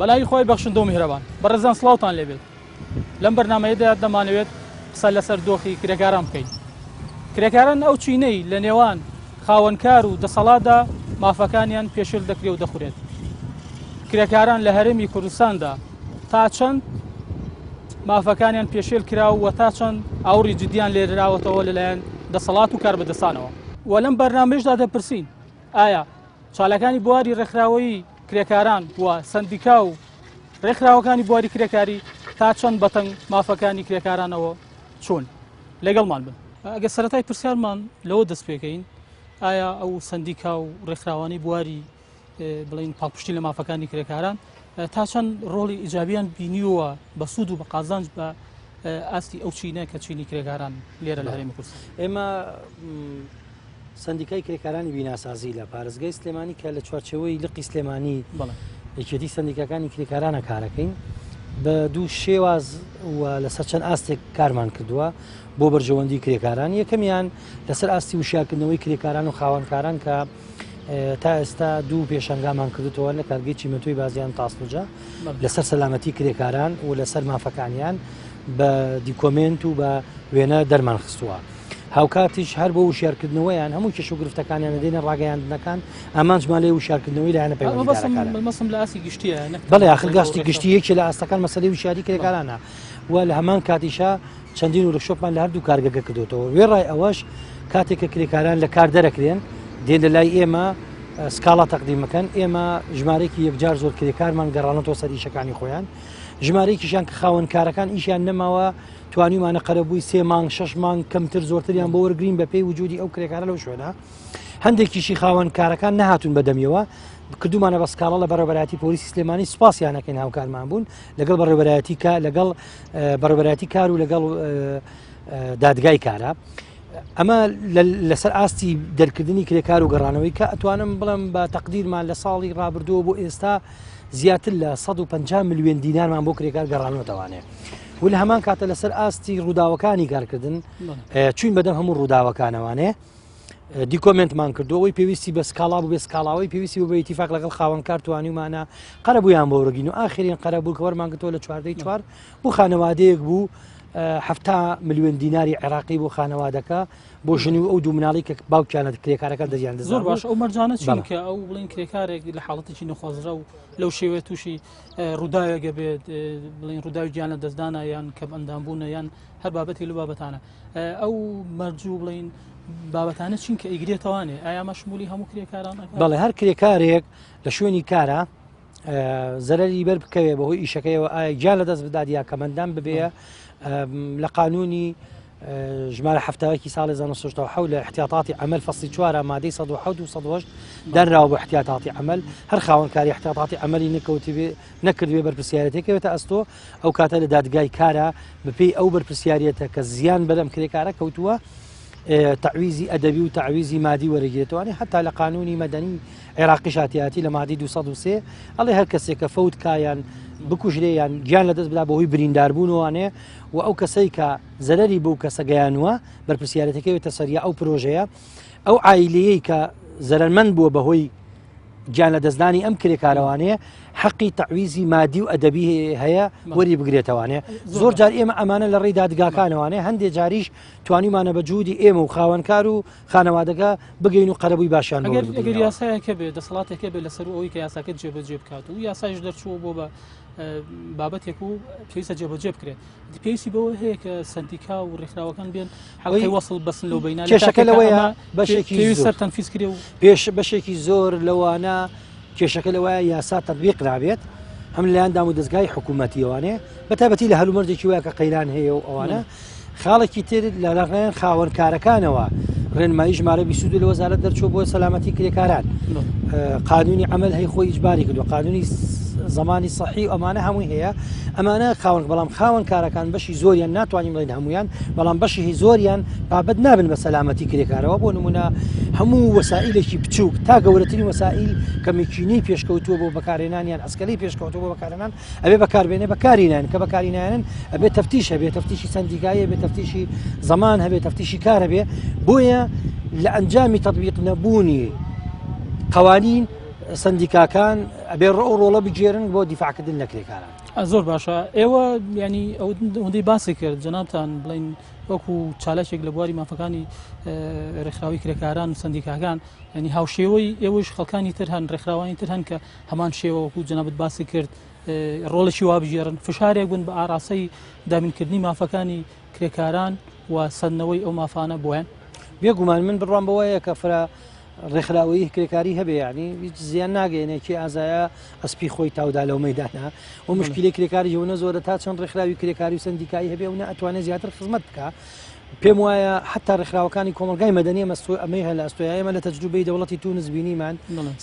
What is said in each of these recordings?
بەناوی خوای بەخشندە و میهرەبان. بەڕێزان سڵاوتان لێبێت. لەم بەرنامەیەدا دەمانەوێت قسە لەسەر دۆخی کرێکاران بکەین. کرێکاران ئەو چینەی لە نێوان خاوەنکار و دەسەڵاتدا مافەکانیان پێشێل دەکرێ و دەخورێت. کرێکاران لە هەرێمی کوردستاندا تا چەند مافەکانیان پێشێل کرا و تا چەند ئاوڕی جدیان لێدراوەتەوە لەلایەن دەسەڵات و کاربەدەستانەوە. و لەم بەرنامەیشدا دەپرسین ئایا چالاکانی بواری ڕێکخراوەیی کرێکاران و سەندیکا و ڕێکخراوەکانی بواری کرێکاری تا چەند بەتەنگ مافەکانی کرێکارانەوە چوون؟ لەگەڵمان بن. ئەگەر سەرەتای پرسیارمان لەوە دەست پێکەین ئایا ئەو سەندیکا و ڕێکخراوانەی بواری بڵین پاڵپشتی لە مافەکانی کرێکاران تا چەند ڕۆڵی ئیجابیان بینیوە بە سوود و بە قازانج بە ئاستی ئەو چینە کە چینی کرێکاران لێرە لە هەرێمی کوردستان؟ ئێمە سەندیکای کرێکارانی بیناسازی لە پارێزگای سلێمانی کە لە چوارچێوەی لقی سلێمانی یەکێتی سەندیکاکانی کرێکارانە کارەکەین بە دوو شێواز و لەسەر چەند ئاستێک کارمان کردووە بۆ بەرژەوەندی کرێکاران یەکەمیان لەسەر ئاستی وشیارکردنەوەی کرێکاران و خاوەنکاران کە تا ئێستا دوو پێشانگامان کردوتەوە لە کارگەی چیمەنتۆی بازیان تاسلوجە لەسەر سەلامەتی کرێکاران و لەسەر مافەکانیان بە دیکۆمێنت و بە وێنە دەرمان خستووە. هاوکاتیش هەر بۆ وشیارکردنەوەیان هەموو کێشە و گرفتەکانیان دەدەینە ڕاگەیاندنەکان ئامانجمان لێ وشیارکردنەوەی لایەنە پەیوەندیدارەکانە. مەبەستم لە ئاستی گشتییە نەک بەڵێ ئاخر گاستی گشتی یەکێ لە ئاستەکان مەسەلەی وشیاری کرێکارانە و لە هەمان کاتیشا چەندین ورکشۆپمان لە هەردوو کارگەکە کردوتەوە وێڕای ئەوەش کاتێک کە کرێکاران لە کار دەرەکرێن دێن لە لای ئێمە سکاڵا تەقدیمەکەن ئێمە ژمارەیەکی یەکجار زۆر کرێکارمان گەڕانەوە سەر ئیشەکانی خۆیان ژمارەیەکیشیان کە خاوەن کارەکان ئیشیان نەماوە توانیومانە قەرەبووی سێ مانگ شەش مانگ کەمتر زۆرتریان بۆ وەرگین بە پێی وجودی ئەو کرێکارە لەو شوێنە هەندێکیشی خاوەن کارەکان نەهاتون بەدەمیەوە کردومانە بە سکاڵا لە بەڕێوەبەرایەتی پۆلیسی سلێمانی سوپاسیانەکەین هاوکارمان بوون لەگەڵ بەڕێوەبەرایەتی کە لەگەڵ بەڕێوەبەرایەتی کار و لەگەڵ دادگای کارە ئەمە لەسەر ئاستی دەرکردنی کرێکار و گەڕانەوەی کە ئەتوانم بڵم بە تەقدیرمان لە ساڵی ڕابردووە بۆ ئێستا زیاتر لە 150 ملیۆن دینارمان بۆ کرێکار گەڕانەوەتەوانێ و لە هەمان کاتە لەسەر ئاستی ڕووداوەکانی کارکردن چوین بەدەم هەموو ڕووداوەکانەوانێ دیکۆمنتمان کردو ئەوەی پێویستی بە سکاڵا بوو بێ سکاڵاوەی پێویستی بۆ ئیتیفاق لەگەڵ خاوەنکار توانیومانە قەرەبوویان بۆ وەرگین و ئاخرین قەرەبوو کە وەرمان گرتووە لە چواردەی چوار بۆ خانەوادەیەک بوو ه ملیۆن دیناری عێراقی بۆ خانەوادەکە بۆ ژنی و ئەو دوو مناڵی کە باوکیانە کرێکارەکە دەریان زۆر باش ئەو مەرجانە چین کە ئەو بڵین کرێکارێک لە حاڵەتێکی نەخوازرا و لەو شێوەیە تووشی ڕووداوێکە بێت بڵین ڕووداوی گیان لە دەستدانە یان کەم ئەندام بوونە یان هەر بابەتی لە بابەتانە ئەو مەرج و بڵین بابەتانە چین کە ئیگرێتوانێ ئایا مەشمولی هەموو کرێکاران بەڵێ هەر کرێکارێک لە شوێنی کارە زەرری بەر بکەوێ بەهۆی ئیشەکەیەوە ئایا گیان لە دەست بدات یا کەمەندان ببێ لە قانونی ژمارە هەفتاوەکی ساڵی 1970 لە احتیاطاتی عمل فەصلی چوارە مادەی 107 و 108 دانراوە بۆ احتیاطاتی عمل هەر خاوەنکاری احتیاطاتی عملی نەکەوتی بێ نەکردوێ بەرپرسیارەتێکەوێتە ئەستۆ ئەو کاتە لە دادگای کارە بەپێی ئەو بەرپرسیارەتە کە زیان بەلەم کرێکارە کەوتووە تەعویزی ئەدەبی و تەعویزی مادی وەرەگرێتوانێ حتا لە قانونی مەدەنی عێراقیش هاتیاتی لە مادی 203 ئەڵێ هەر کەسێک کە فەوت کایان بکوژرێ یان گیان لە دەست بدا بەهۆی برینداربوونەوانێ و ئەو کەسەی کە زەرەری بەو کەسە گەیانووە بەرپرسیارەتەکەوێتە سەریا ئەو پرۆژەیە ئەو عیلەیە کە زەرمەند بووە بەهۆی گیان لە دەستدانی ئەم کرێکارەوانەیە حەقی تەعویزی مادی و ئەدەبی هەیە وەری بگرێتەوانێ زۆر جار ئێمە ئەمانە لە ڕێی دادگاکانەوانێ هەندێک جاریش توانیمانە بە جوودی ئێمە و خاوەنکار و خانەوادەکە بگەین و قەرەبووی باشیان ئەگەر ئەگەر یاسایەکە بێ دەسەڵاتێکە بێ لەسەر ئەوەی کە یاساکە جێبەجێ بکات و یاسایش دەرچووە بۆ بە بابەتێک و پێویستە جێبەجێ بکرێت پێویستی بەوە هەیە کە سەندیکا و ڕێکخراوەکان بێن حەڵقەی وەسڵ بەسن لەو بینە کێشەکە لەوەیە بەشێکی پێویستە تەنفیز کرێ و پێش بەشێکی زۆر لەوانە کێشەکە لەوایە یاسا تەطبیق نابێت هەم لایەن دام و دەستگای حکوومەتیەوانێ بە تایبەتی لە هەلومەرجێکی وایە کە قەیران هەیە و ئەوانە خاڵێکی تر لە لەلایەن خاوەنکارەکانەوە ڕێنمایی ژمارە 22 لە وەزارەت دەرچوو بۆ سەلامەتی کرێکاران قانونی عمل هەی خۆی ئیجباری کردو قانونی زمانی سەحی و ئەمانە هەمووی هەیە ئەمانە خاوەن بەڵام خاوەن کارەکان بەشی زۆریان ناتوانین بڵێن هەمویان بەڵام بەشی هی زۆریان پابەت نابن بە سەلامەتی کرێکارەوە بۆ نمونە هەموو وەسائلێکی بچووک تا گەورەترین وەسائل کە مکینەی پێشکەوتووە بۆ بەکارهێنانیان ئەسکەلی پێشکەوتووە بۆ بەکارهێنان ئەبێ بەکاربێنێ بەکاری نایەن کە بەکاری نایەنن ئەبێ تەفتیش هەبێ تەفتیشی سەندیکایی هەبێ تەفتیشی زەمان هەبێ تەفتیشی کار هەبێ بۆیە لە ئەنجامی تەطبیق نەبوونی قوانین. سندیکاکان ئەبێ ڕۆ ڕۆڵە بگێرن بۆ دیفاعکردن لە کرێکاران. زۆر باشە ئێوە ینی ئەوەندەی باسی کرد جەنابتان بڵین وەکو چالاکێک لە بواری مافەکانی ڕێکخراوی کرێکاران و سندیکاکان ینی هاوشێوەی ئێوەش خەڵکانی تر هەن ڕێکخراوانی تر هەن کە هەمان شێوە وەکو جەنابت باسی کرد ڕۆڵێکی وا بگێڕن فشارێک بن بە ئاراستەی دابینکردنی مافەکانی کرێکاران و سەندنەوەی ئەو مافانە بۆیان. بێگومان من بڕوام بەوەیە کە فرە ڕێکخراوەیی کرێکاری هەبێ یعنی هیچ زیان ناگەێنێ کێ ئازایە ئەسپی خۆی تاودا لەو مەدانە و مشکلی کرێکاری ئەوەنە زۆرە تا چەند ڕێکخراوی کرێکاری و سندیکایی هەبێ و نە ئەتوانێت زیاتر خزمەت بکە. پێم وایە حتا ڕێکخراوەکانی کۆمەلگای مەدەنی ئەمە ئەمەی هەیە لە ئەستۆیا ئێمە لە تەجروبەی دەوڵەتی تونس بینیمان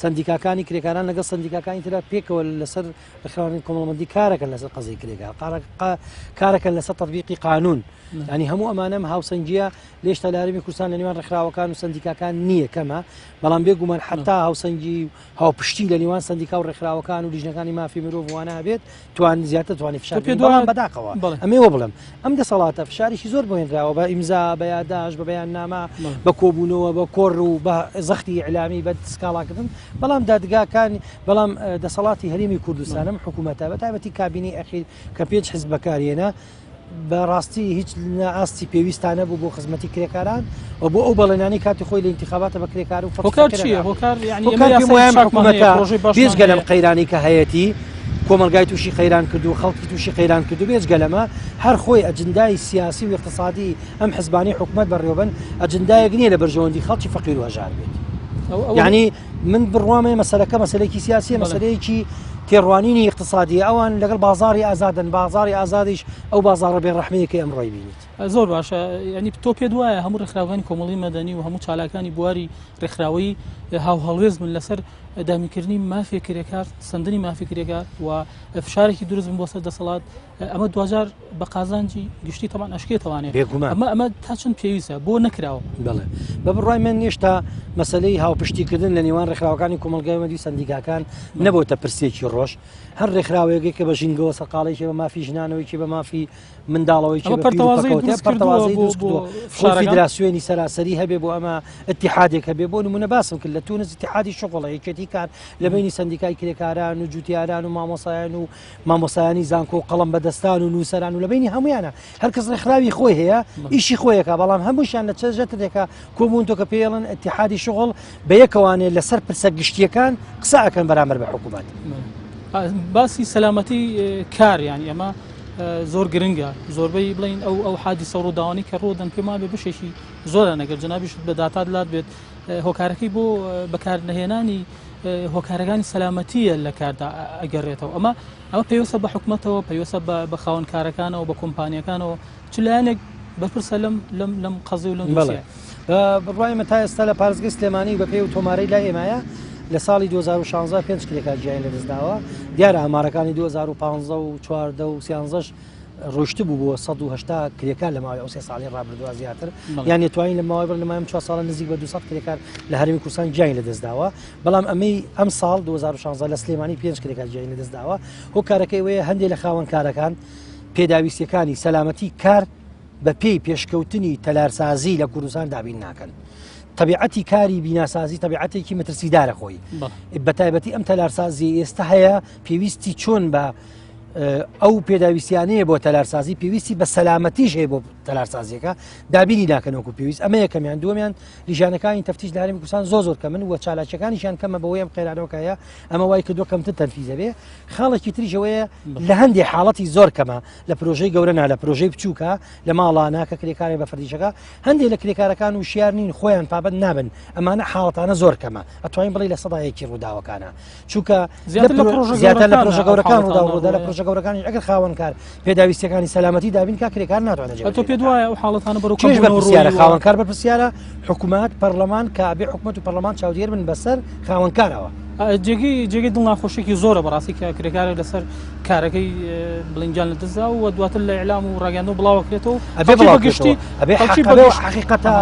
سندیکاکانی کرێکاران لەگەڵ سندیکاکانی ترا پێکەوە لەسەر ڕێکخراوانی کۆمەڵمەندی کارەکەن لەسەر قەزیەی کرێکار کارەکەن لەسەر تەطبیقی قانون ینی هەموو ئەمانەم هاوسەنگیە لێشتا لە هەرێمی کوردستان لە نێوان ڕێکخراوەکان و سندیکاکان نییە کەمە بەڵام بێگومان حتا هاوسەنگی و هاوپشتی لە نێوان سندیکا و ڕێکخراوەکان و لیژنەکانی مافی مرۆڤ وانە هەبێت توان زیاتر توانی فشار پێ دوان بەداخەوە ئەمەوە بڵێم ئەم دەسەڵاتە فشاریشی زۆر بۆێنراوە بە ئیمزا بە یاداش بە بەیاننامە بە کۆبوونەوە بە کۆڕ و بە زەختی ئیعلامی بە سکاڵاکردن بەڵام دادگاکان بەڵام دەسەڵاتی هەرێمی کوردستانم حکوومەتە بە تایبەتی کابینی ئەخیر کە پێنج حزب بەکارهێنا بەڕاستی هیچ لە ئاستی پێویستانە بوو بۆ خزمەتی کرێکاران و بۆ ئەو بەڵێنانی کاتی خۆی لە ئینتخاباتە بە کرێکار و هۆکار چییە؟ هۆکار یعنی هۆکار پێم وایە حکوومەتە بێجگە لەم قەیرانی کە هەیەتی کۆمەلگای تووشی قەیران کرد و خەڵکی تووشی قەیران کرد و بێجگە لەمە هەر خۆی ئەجندای سیاسی و اقتصادی ئەم حزبانی حکوومەت بەڕێوەبن ئەجندایەک نییە لە بەرژەوەندی خەڵکی فەقیر و هەژار بێت یعنی من بڕوامێ مەسەلەکە مەسەلەیەکی سیاسیە مەسەلەیەکی تێڕوانینی اقتصادیە ئەوان لەگەڵ بازاری ئازادن بازاری ئازادیش ئەو بازاڕە بێ ڕەحمەیە کە ئەمڕۆی بینیت. زۆر باشە یعنی تۆ پێت وایە هەموو ڕێکخراوەکانی کۆمەڵی مەدەنی و هەموو چالاکانی بواری ڕێکخراوەیی هاوهەڵوێست بن لەسەر دابینکردنی مافی کرێکار سندنی مافی کرێکار و فشارێکی دروست بن بۆ سەر دەسەڵات ئەمە دواجار بە قازانجی گشتی تەمان ئەشکێتەوانێ بێگومان ئەمە ئەمە تا چەند پێویستە بۆ نەکراوە؟ بەڵێ بە بڕوای من هێشتا مەسەلەی هاوپشتیکردن لە نێوان ڕێکخراوەکانی کۆمەڵگای مەدی و سەندیکاکان نەبۆتە پرسێکی ڕۆژ هەر ڕێکخراوەیەکی کە بە ژینگەوە سەرقاڵێکی بە مافی ژنانەوەیکی بە مافی منداڵەوەی ئەمە پەرتەوازەی دروست کردووە پەرتەوازەی بۆ دروست بۆ کردووە فشارەکان؟ فیدراسیۆنی سەراسەری هەبێ بۆ ئەمە اتحادێک هەبێ بۆ نمونە باسم کرد لە تونس اتحادی شغڵە یەکێتی کار لە بینی سەندیکای کرێکاران و جوتیاران و مامۆسایان و مامۆستایانی زانکۆ و قەڵەم بەدەستان و نووسەران و لە بینی هەمویانە هەر کەس ڕێکخراوی خۆی هەیە ئیشی خۆیەکە بەڵام هەمووشیان لە چەژەترێکە کۆبوون تۆ کە پێڵن اتحادی شغڵ بە یەکەوانێ لەسەر پرسە گشتیەکان قسە ئەکەن بەرامبەر بە حکوومەت. باسی سەلامەتی کار یانی ئەمە زۆر گرنگە زۆربەی بڵین ئەو ئەو حادیسە و ڕووداوانی کە ڕوودەن پێمان بێ بەشێکی زۆرە نەگەر جەنابیشت بە داتات لات بێت هۆکارەکەی بۆ بەکارنەهێنانی هۆکارەکانی سەلامەتیە لە کاردا ئەگەڕێتەوە ئەمە ئەمە پەیوەستە بە حکومەتەوە پەیوەستە بە خاوەن کارەکانەوە بە کۆمپانیەکانەوە چ لایەنێک بەرپرسە لەم لەم لەم قەزی و لەم بەڵێ بڕوای من تا ئێستا لە پارێزگەی سلێمانی بە پێی و تۆمارەی لای ئێمایە لە ساڵی 2016 پێنج کرێکار گیانی لەدەستداوە دیارە ئامارەکانی 2015 و 14 و 13 ڕۆیشتبوو بۆ 180 کرێکار لە ماوەی ئەو سێ ساڵی ڕابردووە زیاتر یان توانین لە ماوەی بڕ لە ماوەی چوار ساڵە نزیک بە 200 کرێکار لە هەرێمی کوردستان گیانی لەدەستداوە بەڵام ئەمەی ئەم ساڵ 2016 لە سلێمانی پێنج کرێکار گیانی لەدەستداوە هۆکارەکەی ئەوەیە هەندێک لە خاوەن کارەکان پێداویستیەکانی سەلامەتی کار بە پێی پێشکەوتنی تەلارسازی لە کوردستان دابین ناکەن. تەبیعەتی کاری بیناسازی تەبیعەتێکی مەترسیدارە خۆی بە تایبەتی ئەم تەلارسازی ئێستا هەیە پێویستی چۆن بە ئەو پێداویستیانەیە بۆ تەلارسازی پێویستی بە سەلامەتیش هەیە بۆ تەلارسازیەکە دابینی ناکەن وەکو پێویست ئەمە یەکەمیان دووەمیان لیژانەکانی تەفتیش لە هەرێمی کوردستان زۆر زۆر کەمن و چالاکیەکانیشیان کەمە بەوەی ئەم قەیرانەوەکە هەیە ئەمە وای کردووە کەمتر تەنفیزە بێ خاڵێکی تریش ئەوەیە لە هەندێک حاڵەتی زۆر کەمە لە پرۆژەی گەورە نا لە پرۆژەی بچووکە لە ماڵانە کە کرێکارێک بە فەردیشەکە هەندێک لە کرێکارەکان وشیار نین خۆیان پابەند نابن ئەمانە حاڵەتانە زۆر کەمە ئەتوانین بڵێ لە سەدا یەکی ڕووداوەکانە چونکە زیاتر لە پرۆژە زیاتر لە پرۆژە گەورەکان ڕوودا ڕوودا لە پرۆژە گەورەکانی ئەگەر خاوەنکار پێداویستیەکانی سەلامەتی دابین کا کرێکار ناتوانێت تۆ پێت وایە ئەو حاڵەتانە بەرەو کێش بەرپرسیارە خاوەنکار بەرپرسیارە حکوومەت پەرلەمان کە ئەبێ حکوومەت و پەرلەمان چاودێر بن بەسەر خاوەنکارەوە. جێگەی جێگەی دڵناخۆشیێکی زۆرە بەڕاستی کە کرێکارێک لەسەر کارەکەی بڵین گیان لەدەستدا و دواتر لە ئیعلام و ڕاگەیاندن بڵاوەکرێتەوە ئەبێ بڵاوگشتی ئەبێ حەقیقەتە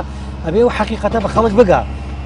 ئەبێ و حەقیقەتە بە خەڵک بگا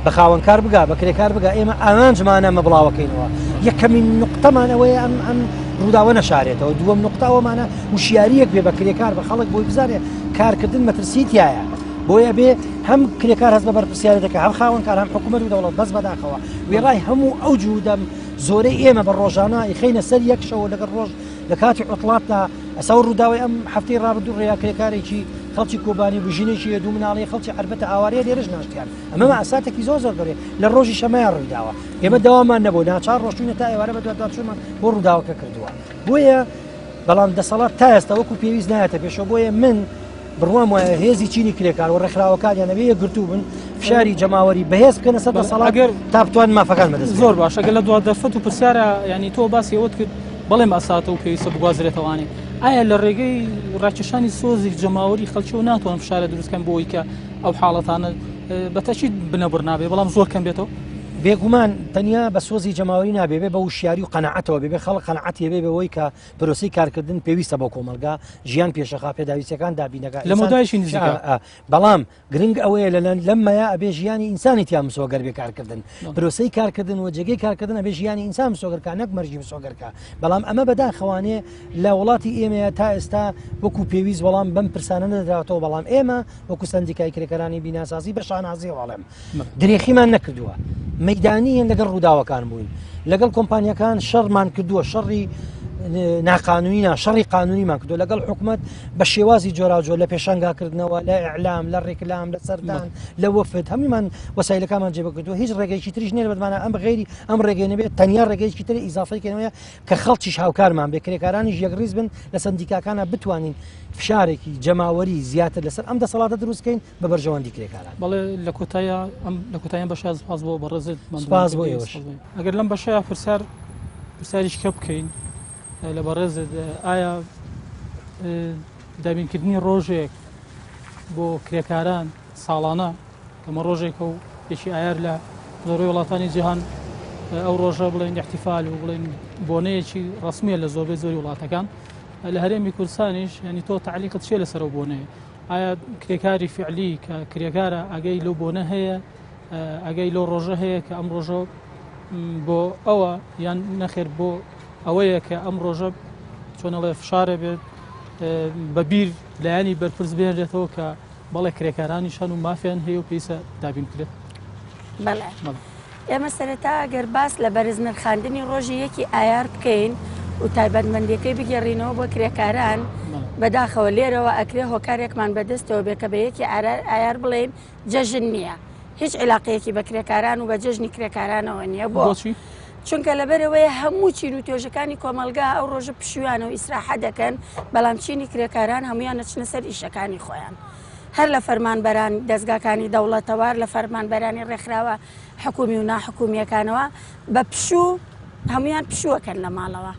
بە خاوەنکار بگا بە کرێکار بگا ئێمە ئامانجمانە ئەمە بڵاوەکەینەوە یەکەمین نقطەمان ئەوەیە ئەم ئەم ڕووداوە نەشارێتەوە دووەم نقطە ئەوەمانە وشیاریەک بێ بە کرێکار بە خەڵک بۆی بزانێ کارکردن مەترسی تایە. بۆیە بێ هەم کرێکار هەست بە بەرپرسیارێت دەکات هەم خاوەنکار هەم حکوومەت و دەوڵەت بەس بەداخەوە وێڕای هەموو ئەو جوودەم زۆرەی ئێمە بە ڕۆژانە ئیخەینە سەر یەک شەوە لەگەڵ ڕۆژ لە کاتی عوتڵاتدا ئەسا و ڕووداوی ئەم هەفتەی ڕابردوو ڕێیا کرێکارێکی خەڵکی کۆبانی بوو ژنێکی یە دوو مناڵی خەڵکی عەربەتە ئاوارەیە لێرەش ناشتیان ئەمە مەئساتێکی زۆر زۆر گەورەیە لە ڕۆژی شەمەیان ڕوویداوە ئێمە دەوامان نەبوو ناچار ڕۆشتوینە تا ئێوارە بە دواداچوونمان بۆ ڕووداوەکە کردووە بۆیە بەڵام دەسەڵات تا ئێستا وەکو پێویست نایەتە پێشەوە بۆیە من بڕوام وایە هێزی چینی کرێکار و ڕێکخراوەکانیان ئەبێ یەکگرتوو بن فشاری جەماوەری بەهێز بکەنە سەر دەسەڵات ئەگەر تا بتوان مافەکان بەدەست زۆر باش ئەگەر لە دوا دەرفەت و پرسیارە ینی تۆ باسی ئەوەت کرد بەڵێ مەساتە و پێویستە بگوازرێتەوانێ ئایا لە ڕێگەی ڕاکێشانی سۆزی جەماوەری خەڵکیەوە ناتوان فشارە دروستکەن بۆی کە ئەو حاڵەتانە بەتەکید بنەبڕ نابێ بەڵام زۆر کەم بێتەوە؟ بێگومان تەنیا بە سۆزی جەماوەری نابێ بێ بە وشیاری و قەناعەتەوە بێ بێ خەڵک قەناعەتی هەبێ بەوەی کە پرۆسەی کارکردن پێویستە بۆ کۆمەڵگا ژیان پێشەخا پێداویستیەکان دابینەکە لە مەودایشی نزیکە بەڵام گرنگ ئەوەیە لە لەم مەیا ئەبێ ژیانی ئینسانی تیا مسۆگەر بێ کارکردن پرۆسەی کارکردن و جێگەی کارکردن ئەبێ ژیانی ئینسان مسۆگەرکە نەک مەرجی مسۆگەرکە بەڵام ئەمە بەداخەوانێ لە وڵاتی ئێمەیە تا ئێستا وەکو پێویست وەڵام بەم پرسانە نەدراوەتەوە بەڵام ئێمە وەکو سەندیکای کرێکارانی بیناسازی بە شانازیەوە ئەڵێم درێخیمان نەکردووە مەدانیان لەگەڵ ڕووداوەکان بووین لەگەڵ کۆمپانیەکان شەڕمان کردووە شەڕی ناقانونی نا شەڕی قانونیمان کردو لەگەڵ حکومت بە شێوازی جۆراوجۆر لە پێشانگاکردنەوە لە ئیعلام لە ڕێکلام لە سەردان لە وەفد هەمومان وەسایلەکانمان جێبەکردووە هیچ ڕێگەیەکی تریش نییە بەدمانە ئەم غێری ئەم ڕێگەی نەبێت تەنیا ڕێگەیەکی تری ئیزافەی کەنەوەیە کە خەڵکیش هاوکارمان بێ کرێکارانیش یەکڕیز بن لە سەندیکاکانە بتوانین فشارێکی جەماوەری زیاتر لەسەر ئەم دەسەڵاتە دروستکەین بە بەرژەوەندی کرێکاران. بەڵێ لە کۆتاییا ئەم لە کۆتایی ئەم بەشە سپاس بۆ بەڕێزت سپاس بۆ ئێوەش. ئەگەر لەم بەشەیا پرسیار پرسیاریش کە بکەین لە بەڕێزت ئایا دابینکردنی ڕۆژێک بۆ کرێکاران ساڵانە کەمە ڕۆژێکە و یەکی ئایار لە زۆربەی وڵاتانی جیهان ئەو ڕۆژە بڵێن احتیفال و بڵێن بۆنەیەکی ڕسمیە لە زۆربەی زۆری وڵاتەکان لە هەرێمی کوردستانیش ینی تۆ تعلیقت چیە لەسەر ئەو بۆنەیە ئایا کرێکاری فعلی کە کرێکارە ئاگای لەو بۆنە هەیە ئاگای لەو ڕۆژە هەیە کە ئەم ڕۆژە بۆ ئەوە یان نەخێر بۆ ئەوەیە کە ئەم ڕۆژە چۆنەڵێ فشارە بێت بە بیر لایەنی بەرپرس بێنرێتەوە کە بەڵێ کرێکارانیش هەن و مافیان هەیە و پێویستە دابین بکرێت. بەڵێ ئێمە سەرەتا گەر باس لە بەرز نرخاندنی ڕۆژی یەکی ئایار بکەین و تایبەتمەندیەکەی بگێڕینەوە بۆ کرێکاران بەداخەوە لێرەوە ئەکرێ هۆکارێکمان بەدەستەوە بێ کە بە یەکی ئایار بڵێین جەژن نییە هیچ عیلاقەیەکی بە کرێکاران و بە جەژنی کرێکارانەوە نییە بۆچی؟ چونکە لەبەرەوەی هەموو چین و توێژەکانی کۆمەلگا ئەو ڕۆژە پشویانە و ئیسراحە دەکەن بەڵام چینی کرێکاران هەمویان نەچنە سەر ئیشەکانی خۆیان هەر لە فەرمانبەران دەستگاکانی دەوڵەتەوار لە فەرمانبەرانی ڕێکخراوە حکومی و ناحکومیەکانەوە بە پشوو هەمویان پشووەکەن لە ماڵەوە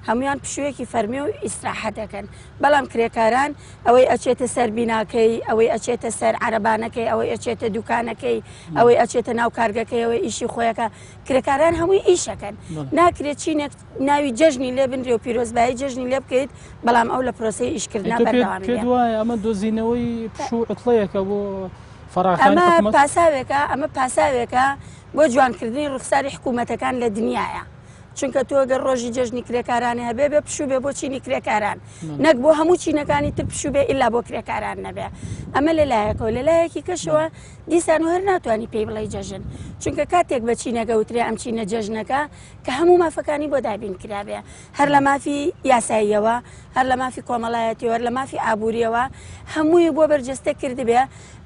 هەمویان پشوویەکی فەرمی و ئیسراحە دەکەن بەڵام کرێکاران ئەوەی ئەچێتە سەر بیناکەی ئەوەی ئەچێتە سەر عەرەبانەکەی ئەوەی ئەچێتە دوکانەکەی ئەوەی ئەچێتە ناو کارگەکەی ئەوەی ئیشی خۆیەکە کرێکاران هەمووی ئیشەکەن ناکرێت چینێک ناوی جەژنی لێ بنرێ و پیرۆزبایی جەژنی لێ بکەیت بەڵام ئەو لە پرۆسەی ئیشکردنا بەردەوامی پێت وایە ئەمە دۆزینەوەی پشوو عوتڵەیەکە بۆ فەراخانی ئەمە حکومەت؟ پاساوێکە ئەمە پاساوێکە بۆ جوانکردنی ڕوخساری حکوومەتەکان لە دنیاە چونکە تۆ گەر ڕۆژی جەژنی کرێکارانی هەبێ بێ پشوو بێ بۆ چینی کرێکاران نەک بۆ هەموو چینەکانی تر پشوو بێ ئیلا بۆ کرێکاران نەبێ ئەمە لەلایەکەوە لەلایەکی کەشەوە دیسان و هەر ناتوانانی پێی بڵێ جەژن چونکە کاتێک بە چینەکە وترێ ئەم چینە جەژنەکە کە هەموو مافەکانی بۆ دابین کرابێ هەر لە مافی یاساییەوە هەر لە مافی کۆمەڵایەتیەوە هەر لە مافی ئابووریەوە هەمووی بۆ بەرجەستە کردبێ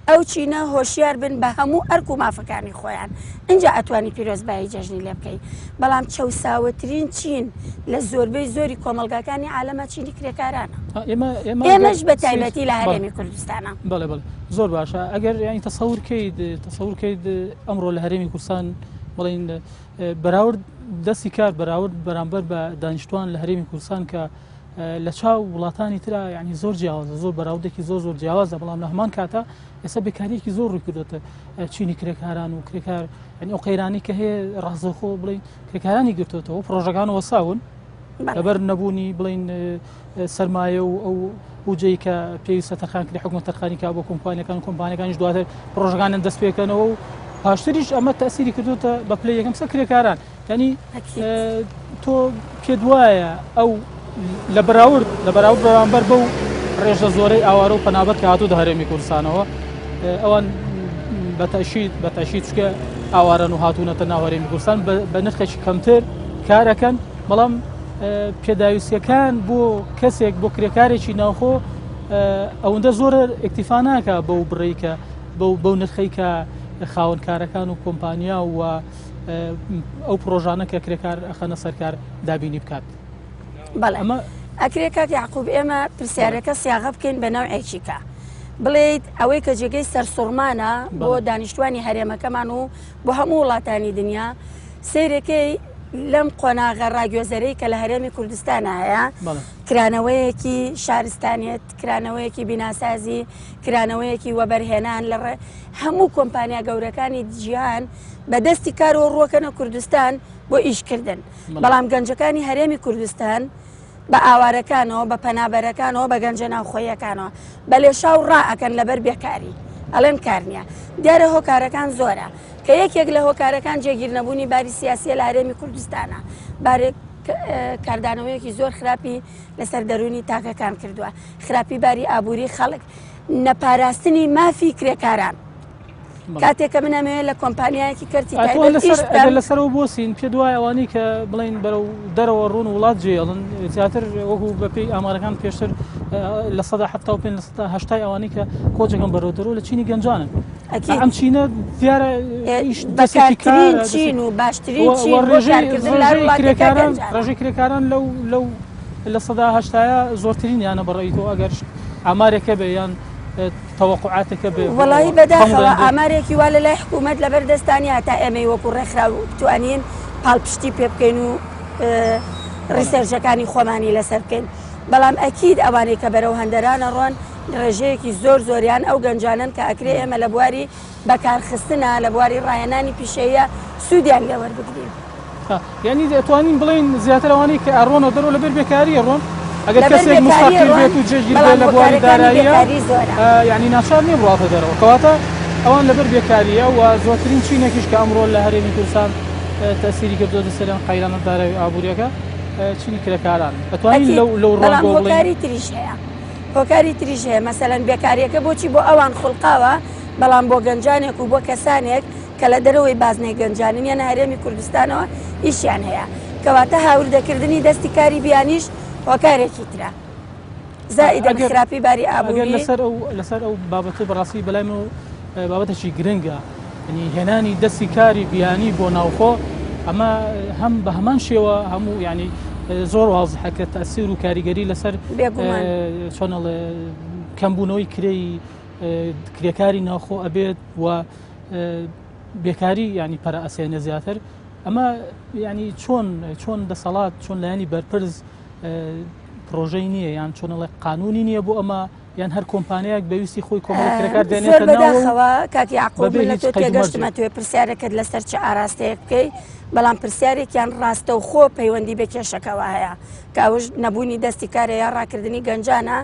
ئەو چینە هۆشیار بن بە هەموو ئەرک و مافەکانی خۆیان ئینجا ئەتوانی پیرۆزبایی جەژنی لێ بکەی بەڵام چەوساوەترین چین لە زۆربەی زۆری کۆمەڵگاکانی عالەمە چینی کرێکارانە ئێمەش بە تایبەتی لە هەرێمی کوردستانە بەڵێ بەڵێ زۆر باشە ئەگەر ینی تەسەور کەیت تەسەور کەیت ئەمڕۆ لە هەرێمی کوردستان بڵین بەراورد دەستی کار بەراورد بەرامبەر بە دانیشتوان لە هەرێمی کوردستان کە لە چاو وڵاتانی ترا یعنی زۆر جیاوازە زۆر بەراوردێکی زۆر زۆر جیاوازە بەڵام لە هەمان کاتە ئێستا بێکاریەکی زۆر ڕووی کردوتە چینی کرێکاران و کرێکار یعنی ئەو قەیرانی کە هەیە ڕاستەوخۆ بڵین کرێکارانی گرتوتەوە پرۆژەکان وەساون لەبەر نەبوونی بڵین سرمایە و ئەو بودجەی کە پێویستە تەرخان کرێ حکومەت تەرخانی کا بۆ کۆمپانیەکان و کۆمپانیەکانیش دواتر پرۆژەکانیان دەست پێکەنەوە و پاشتریش ئەمە تەسیری کردوتە بە پلەی یەکەم سەر کرێکاران یعنی تۆ پێت وایە ئەو لە بەراورد لە بەراورد بەرامبەر بەو ڕێژە زۆرەی ئاوارە و پەنابەر کە هاتوو دە هەرێمی کوردستانەوە ئەوان بەتەشید بەتەشید چکە ئاوارەن و هاتوونەتە ناو هەرێمی کوردستان بە نرخێکی کەمتر کارەکەن بەڵام پێداویستیەکان بۆ کەسێک بۆ کرێکارێکی ناوخۆ ئەوەندە زۆرە ئەکتیفا ناکە بەو بڕی کە بەو بەو نرخەی کە خاوەنکارەکان و کۆمپانیا و ئەو پرۆژانە کە کرێکار ئەخەنە سەرکار دابینی بکات. بەڵێ ئەمە ئەکرێ کاک یعقوب ئێمە پرسیارەکە سیاغە بکەین بە نەوعێکی کە بڵێیت ئەوەی کە جێگەی سەرسوڕمانە بۆ دانیشتوانی هەرێمەکەمان و بۆ هەموو وڵاتانی دنیا سیرەکەی لەم قۆناغە ڕاگوێزەرەی کە لە هەرێمی کوردستانە هەیە کرانەوەیەکی شارستانیت کرانەوەیەکی بیناسازی کرانەوەیەکی وەبەرهێنان لە هەموو کۆمپانیا گەورەکانی جیهان بە دەستی کارەوە ڕووەکەنە کوردستان بۆ ئیشکردن بەڵام گەنجەکانی هەرێمی کوردستان بە ئاوارەکانەوە بە پەنابەرەکانەوە بە گەنجە ناوخۆیەکانەوە بە لێشاو ڕائەکەن لەبەر بێکاری ئەڵێن کار نییە دیارە هۆکارەکان زۆرە کە یەکێک لە هۆکارەکان جێگیر نەبوونی باری سیاسیە لە هەرێمی کوردستانە بارێک کاردانەوەیەکی زۆر خراپی لەسەر دەروونی تاکەکان کردووە خراپی باری ئابووری خەڵک نەپاراستنی مافی کرێکاران کاتێک کە من ئەمەوێت لە کۆمپانیایەکی کەرتی تایبەت ئیش بکەم لەسەرەوە بۆسین پێ دوای ئەوانەی کە بڵین بەرەو دەرەوە ڕوون وڵات جێڵن زیاتر وەکو بەپێی ئامارەکان پێشتر 75% 80% ئەوانەی کە کۆچەکەن بەرەو دەرەوە لە چینی گەنجانن ئەم چینە دیارە بەکارترین چین و باشترین چین کرێکاران ڕێژەی کرێکاران لەو لەو 80% زۆرترینیانە بەڕێی تۆ ئەگەر ئامارێکە بێ یان تەوەقوعاتەکە بێ وەڵایی بەداخەوە ئامارێکی وا لە لای حکوومەت لەبەر دەستا نییە تا ئێمەی وەکو ڕێکخراو بتوانین پاڵپشتی پێ بکەین و research ەکانی خۆمانی لەسەر بکەین بەڵام ئەکید ئەوانەی کە بەرەو هەندەرانە ڕۆن ڕێژەیەکی زۆر زۆریان ئەو گەنجانن کە ئەکرێ ئێمە لە بواری بەکارخستنە لە بواری ڕاهێنانی پیشەیە سوودیان لێ وەربگرین. یانی دەتوانین بڵێین زیاتر ئەوانەی کە ئەڕۆنە دەرەوە لەبەر بێکاری ئەڕۆن ئەگەر کەسێک مستەقیل بێت و جێگیر بێت لە بواری داراییە یعنی ناچار نییە بڕاتە دەرەوە کەواتە ئەوان لەبەر بێکاریە و زۆرترین چینێکیش کە ئەمڕۆ لە هەرێمی کوردستان تەسیری کردووەتە سەریان قەیرانە دارایی ئابووریەکە چینی کرێکاران ئەتوانین لەو لەو ڕوانگەوە بڵێین هۆکاری تریش هەیە هۆکاری تریش هەیە مەسەلەن بێکاریەکە بۆچی بۆ ئەوان خوڵقاوە بەڵام بۆ گەنجانێک و بۆ کەسانێک کە لە دەرەوەی بازنەی گەنجانن یان هەرێمی کوردستانەوە ئیشیان هەیە کەواتە هاوردەکردنی دەستی کاری بیانیش هۆکارێکی ترە زائیدەن خراپی باری ئابووری لەسەر ئەو لەسەر ئەو بابەتە بەڕاستی بەلای من بابەتێکی گرنگە ینی هێنانی دەستی کاری بیانی بۆ ناوخۆ ئەمە هەم بە هەمان شێوە هەموو ینی زۆر وازحە کە تەسیر و کاریگەری لەسەر چۆنەڵێ کەمبوونەوەی کرێی کرێکاری ناوخۆ ئەبێت و بێکاری ینی پەرە ئەسێنێ زیاتر ئەمە ینی چۆن چۆن دەسەڵات چۆن لایەنی بەرپرس پرۆژەی نییە یان چۆنەڵێ قانونی نییە بۆ ئەمە یان هەر کۆمپانیایەک بەویستی خۆی کۆمەڵ کرێکار دێنێتە بەداخەوە کاک یعقوب من لە تۆ تێگەشتمە توێ پرسیارەکەت لەسەر چ ئاراستەیەک بکەی بەڵام پرسیارێکیان ڕاستەوخۆ پەیوەندی بە کێشەکەوە هەیە کە ئەوش نەبوونی دەستی کارە یا ڕاکردنی گەنجانە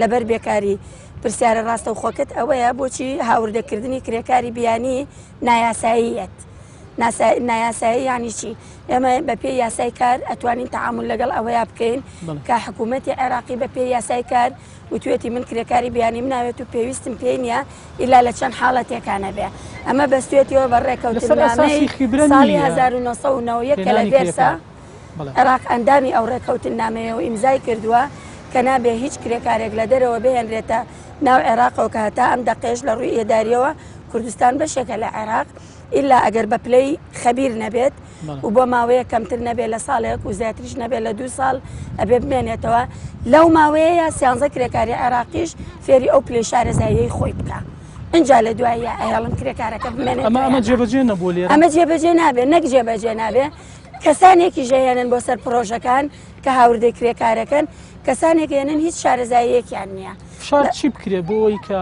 لەبەر بێکاری پرسیارە ڕاستەوخۆکەت ئەوەیە بۆچی هاوردەکردنی کرێکاری بیانی نایاساییەت؟ نایاسایی یانی چی؟ ئێمە بە پێی یاسای کار ئەتوانین تەعامول لەگەڵ ئەوەیا بکەین کە حکوومەتی عێراقی بە پێی یاسای کار وتوێتی من کرێکاری بیانیم ناوێت و پێویستم پێی نییە ئیلا لە چەند حاڵەتێکا نەبێ ئەمە بەستێتیەوە بە ڕێکەوتنامەی ساڵی 1991 کە لە ڤێرسا عێراق ئەندامی ئەو ڕێککەوتننامەیە و ئیمزای کردووە کە نابێ هیچ کرێکارێک لە دەرەوە بهێنرێتە ناو عێراقەوە کە هەتا ئەم دەقەیەش لە ڕووی ئێداریەوە کوردستان بەشێکە لە عێراق ئیلا ئەگەر بە پلەی خەبیر نەبێت و بۆ ماوەیە کەمتر نەبێت لە ساڵێک و زیاتریش نەبێت لە دو ساڵ ئەبێ بمێنێتەوە لەو ماوەیە یا سیانزە کرێکاری عێراقیش فێری ئەو پلەی شارەزاییەی خۆی بکە. ئینجا لە دواییە ئەهێڵن کرێکارەکە بمێنێتەوە ئەمە ئەمە جێبەجێ نەبوو لێرە ئەمە جێبەجێ نابێت نەک جێبەجێ نابێ کەسانێکیش ئەهێنن بۆ سەر پڕۆژەکان کە هاوردەی کرێکارەکەن، کەسانێک ئەهێنن هیچ شارەزاییەکیان نییە. فشار چی بکرێت بۆ ئەوەی کە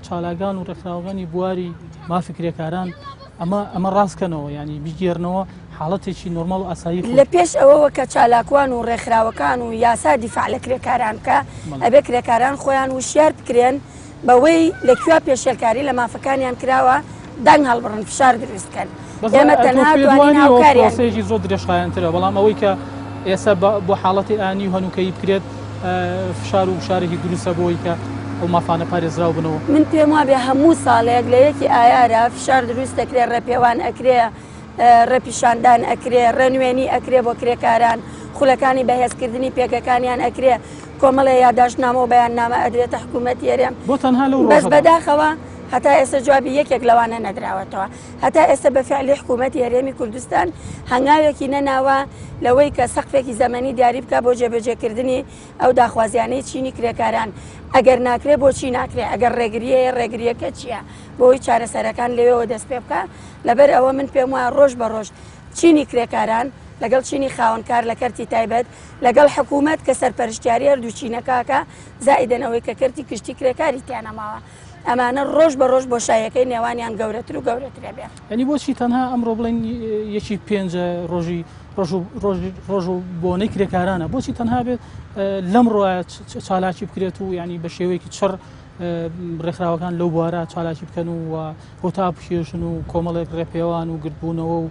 چالاکان و ڕێکخراوەکانی بواری مافی کرێکاران ئەمە ئەمە ڕاستکەنەوە ینی بیگێرنەوە حاڵەتێکی نۆرمال و ئاسایی لە پێش ئەوەوە کە چالاکوان و ڕێکخراوەکان و یاسا دیفاع لە کرێکاران بکە ئەبێ کرێکاران خۆیان وشیار بکرێن بەوەی لە کوێ پێشێلکاری لە مافەکانیان کراوە دەنگ هەڵبڕن فشار دروست کەن ئێمە تەنها توانین هاوکاریان پرۆسەیەکی زۆر درێژخایەنترە بەڵام ئەوەی کە ئێستا بۆ حاڵەتی ئانی و هەنووکەیی بکرێت فشار و گوشارێکی دروستە بۆی کە ئەو مافانە پارێزراو بنەوە؟ من پێم وابێ هەموو ساڵێک لە یەکی ئایارە فشار دروست دەکرێ، ڕێپێوان ئەکرێ، ڕێپیشاندان ئەکرێ، ڕێنوێنی ئەکرێ بۆ کرێکاران، خولەکانی بەهێزکردنی پێگەکانیان ئەکرێ، کۆمەڵێ یاداشتنامە و بەیاننامە ئەدرێتە حکوومەتی هەرێم. بۆ تەنها لەو بەس ڕۆژەدا؟ بەداخەوە هەتا ئێستا جوابی یەکێک لەوانە نەدراوەتەوە. هەتا ئێستا بە فعلی حکوومەتی هەرێمی کوردستان هەنگاوێکی نەناوە لەوەی کە سەقفێکی زەمەنی دیاری بکا بۆ جێبەجێکردنی ئەو داخوازیانەی چینی کرێکاران. ئەگەر ناکرێ بۆچی ناکرێ؟ ئەگەر ڕێگرییە ڕێگرییەکە چییە؟ بۆ ئەوەی چارەسەرەکان لەوێوە دەست پێ بکا. لەبەر ئەوە من پێم وایە ڕۆژ بە ڕۆژ چینی کرێکاران لەگەڵ چینی خاوەنکار لە کەرتی تایبەت لەگەڵ حکوومەت کە سەرپەرشتیاری هەردوو چینەکە ئەکا، زائیدەن ئەوەی کە کەرتی گشتی کرێکاری تیا نەماوە، ئەمانە ڕۆژ بە ڕۆژ بۆشاییەکەی نێوانیان گەورەتر و گەورەتر ئەبێ. یانی بۆچی تەنها ئەمڕۆ بڵێن یەکی پێنج ڕۆژی ڕۆژ و ڕۆژ ڕۆژ و بۆنەی کرێکارانە، بۆچی تەنها بێت لەمڕۆ چالاکی بکرێت و یانی بە شێوەیەکی چڕ ڕێکخراوەکان لەو بوارە چالاکی بکەن و هۆتا بکێشن و کۆمەڵێک ڕێپێوان و گردبوونەوە و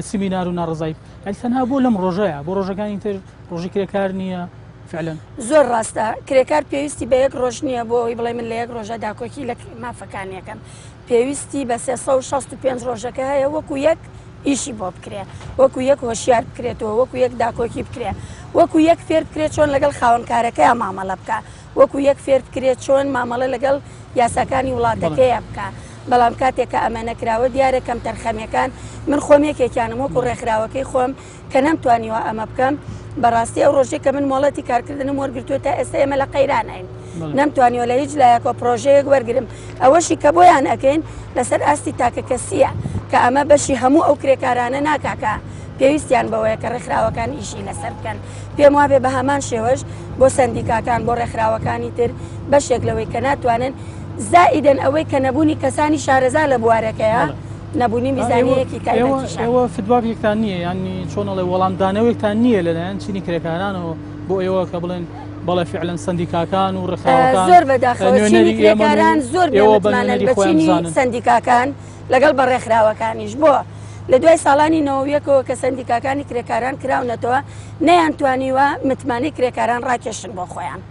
سمینار و ناڕزای یانی تەنها بۆ لەم ڕۆژەیە، بۆ ڕۆژەکانی تر ڕۆژی کرێکار نییە؟ فعلا زۆر ڕاستە کرێکار پێویستی بە یەک ڕۆژ نییە بۆ ئەوەی بڵێ من لە یەک ڕۆژە داکۆکی لە مافەکانیەکەم، پێویستی بە 365 ڕۆژەکە هەیە وەکو یەک ئیشی بۆ بکرێ، وەکو یەک هۆشیار بکرێتەوە، وەکو یەک داکۆکی بکرێ، وەکو یەک فێر بکرێت چۆن لەگەڵ خاوەنکارەکەیا مامەڵە بکا، وەکو یەک فێر بکرێت چۆن مامەڵە لەگەڵ یاساکانی وڵاتەکەیا بکا. بەڵام کاتێک کە ئەمە نەکراوە دیارە کەمتەرخەمیەکان، من خۆم یەکێکیانم وەکو ڕێکخراوەکەی خۆم کە نەمتوانیوە ئەمە بکەم، بەڕاستی ئەو ڕۆژەی کە من مۆڵەتی کارکردنم وەرگرتووە تا ئێستا ئێمە لە قەیرانین، نەمتوانیوە لە هیچ لایەکەوە پرۆژەیەک وەرگرم. ئەوەشی کە بۆیان ئەکەین لەسەر ئاستی تاکەکەسیە کە ئەمە بەشی هەموو ئەو کرێکارانە ناکا کە پێویستیان بەوەیە کە ڕێکخراوەکان ئیشی لەسەر بکەن. پێم وابێ بە هەمان شێوەش بۆ سەندیکاکان، بۆ ڕێکخراوەکانی تر بەشێک لەوەی کە ناتوانن، زائیدەن ئەوەی کە نەبوونی کەسانی شارەزا لە بوارەکەیە، نەبوونی میزانیەیەکی تایبەتیشە. ئێوە فیدباکێکتان نییە، یانی چۆن ئەڵێ وەڵامدانەوەیەکتان نییە لەلایەن چینی کرێکارانەوە بۆ ئێوە کە بڵێن بەڵێ فعلەن سەندیکاکان و ڕێکخراوەکان زۆر بەداخەوە چینی نوێنەری ئێمەن و کرێکاران زۆر ئێوە بە بێمتمانەن نوێنەری بە خۆیان چینی بزانن. سەندیکاکان لەگەڵ بە ڕێکخراوەکانیش. بۆ لە دوای ساڵانی 91ەوە کە سەندیکاکانی کرێکاران کراونەتەوە نەیانتوانیوە متمانەی کرێکاران ڕاکێشن بۆ خۆیان.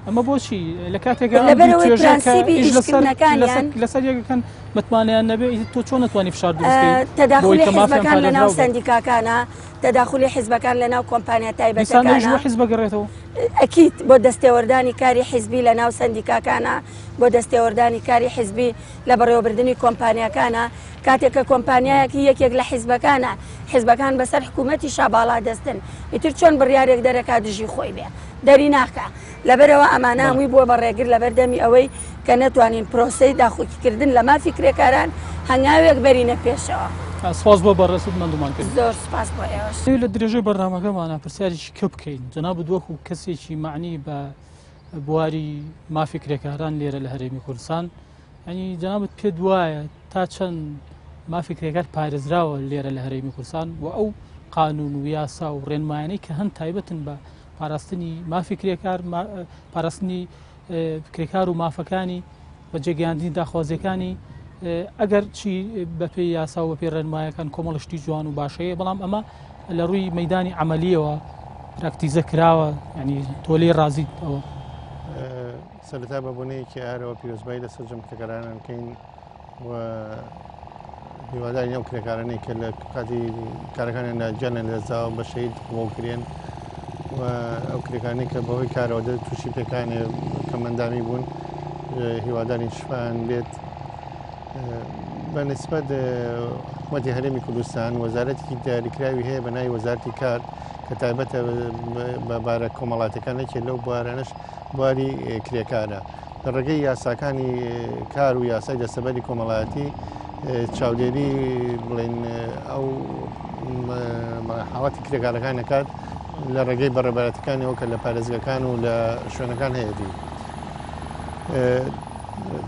ئەمە بۆچی لە کاتێکا ئەم لەبەرئەوەی دوو توێژە کە پرەنسیپی ئیش ئیشکردنەکانیان لەسەر یەکەکەن متمانەیان نەبێ، تۆ چۆن نەتوانی فشار دروست بکەیت بۆی تەداخلی کە مافیان حیزبەکان لەناو پارێزراو بێت؟ سەندیکاکانە، تەداخلی حیزبەکان لەناو کۆمپانیا دیسان ئەویش تایبەتەکانە. بۆ حیزب ئەگەڕێتەوە؟ ئەکید بۆ دەستێوەردانی کاری حیزبی لەناو سەندیکاکانە، بۆ دەستێوەردانی کاری حیزبی لە بەڕێوەبردنی کۆمپانیاکانە. کاتێک کە کۆمپانیایەکی یەکێک لە حیزبەکانە، حیزبەکان بەسەر حکوومەتیشا باڵادەستن، ئیتر چۆن بڕیارێک دەرەکا دژی خۆی بێ؟ دەری ناکا. لەبەرئەوە ئەمانە هەمووی بووە بە ڕێگر لەبەردەمی ئەوەی کە نەتوانین پرۆسەی داخۆکیکردن لە مافی کرێکاران هەنگاوێک بەرینە پێشەوە. سپاس بۆ بەڕێزت مەندوومان کردی. زۆر سپاس بۆ ئێوەش. لە درێژەی بەرنامەکەمانا پرسیارێکی کە بکەین، جەنابت وەکو کەسێکی مەعنی بە بواری مافی کرێکاران لێرە لە هەرێمی کوردستان، یعنی جەنابت پێت وایە تا چەند مافی کرێکار پارێزراوە لێرە لە هەرێمی کوردستان و ئەو قانون و یاسا و ڕێنمایانەی کە هەن تایبەتن بە پاراستنی مافی کرێکار، پاراستنی کرێکار و مافەکانی بە جێگەیاندنی داخوازیەکانی، ئەگەر چی بەپێی یاسا و بەپێی ڕێنمایەکان کۆمەڵ شتی جوان و باشەیە، بەڵام ئەمە لە ڕووی مەدانی عملیەوە پراکتیزە کراوە، ینی تۆ لێی ڕازیت ئەوە؟ سەرەتا بە بۆنەیەکی ئارەوە پیرۆزبایی لە سەرجەم کرێکارانان بکەین و هیوادارین ئەو کرێکارانەی کە لە کاتی کارەکانیاندا گیانیان لەدەستداوە بە شەهید قبوڵ کرێن و ئەو کرێکارانەی کە بەهۆی کارەوە دە تووشی پێکانێ کەمەندامی بوون هیوادارین شفایان بێت. بە نسبەت حکوومەتی هەرێمی کوردستان وەزارەتێکی دیاریکراوی هەیە بە ناوی وەزارەتی کار کە تایبەتە بە بارە کۆمەڵاتەکان، یەکێک لەو بوارانەش بواری کرێکارە. لە ڕێگەی یاساکانی کار و یاسای دەستەبەری کۆمەڵایەتی چاودێری بڵێن ئەو حاڵەتی کرێکارەکان دەکات لە ڕێگەی بەڕێبەرەتەکانەوە کە لە پارێزگەکان و لە شوێنەکان هەیەتی.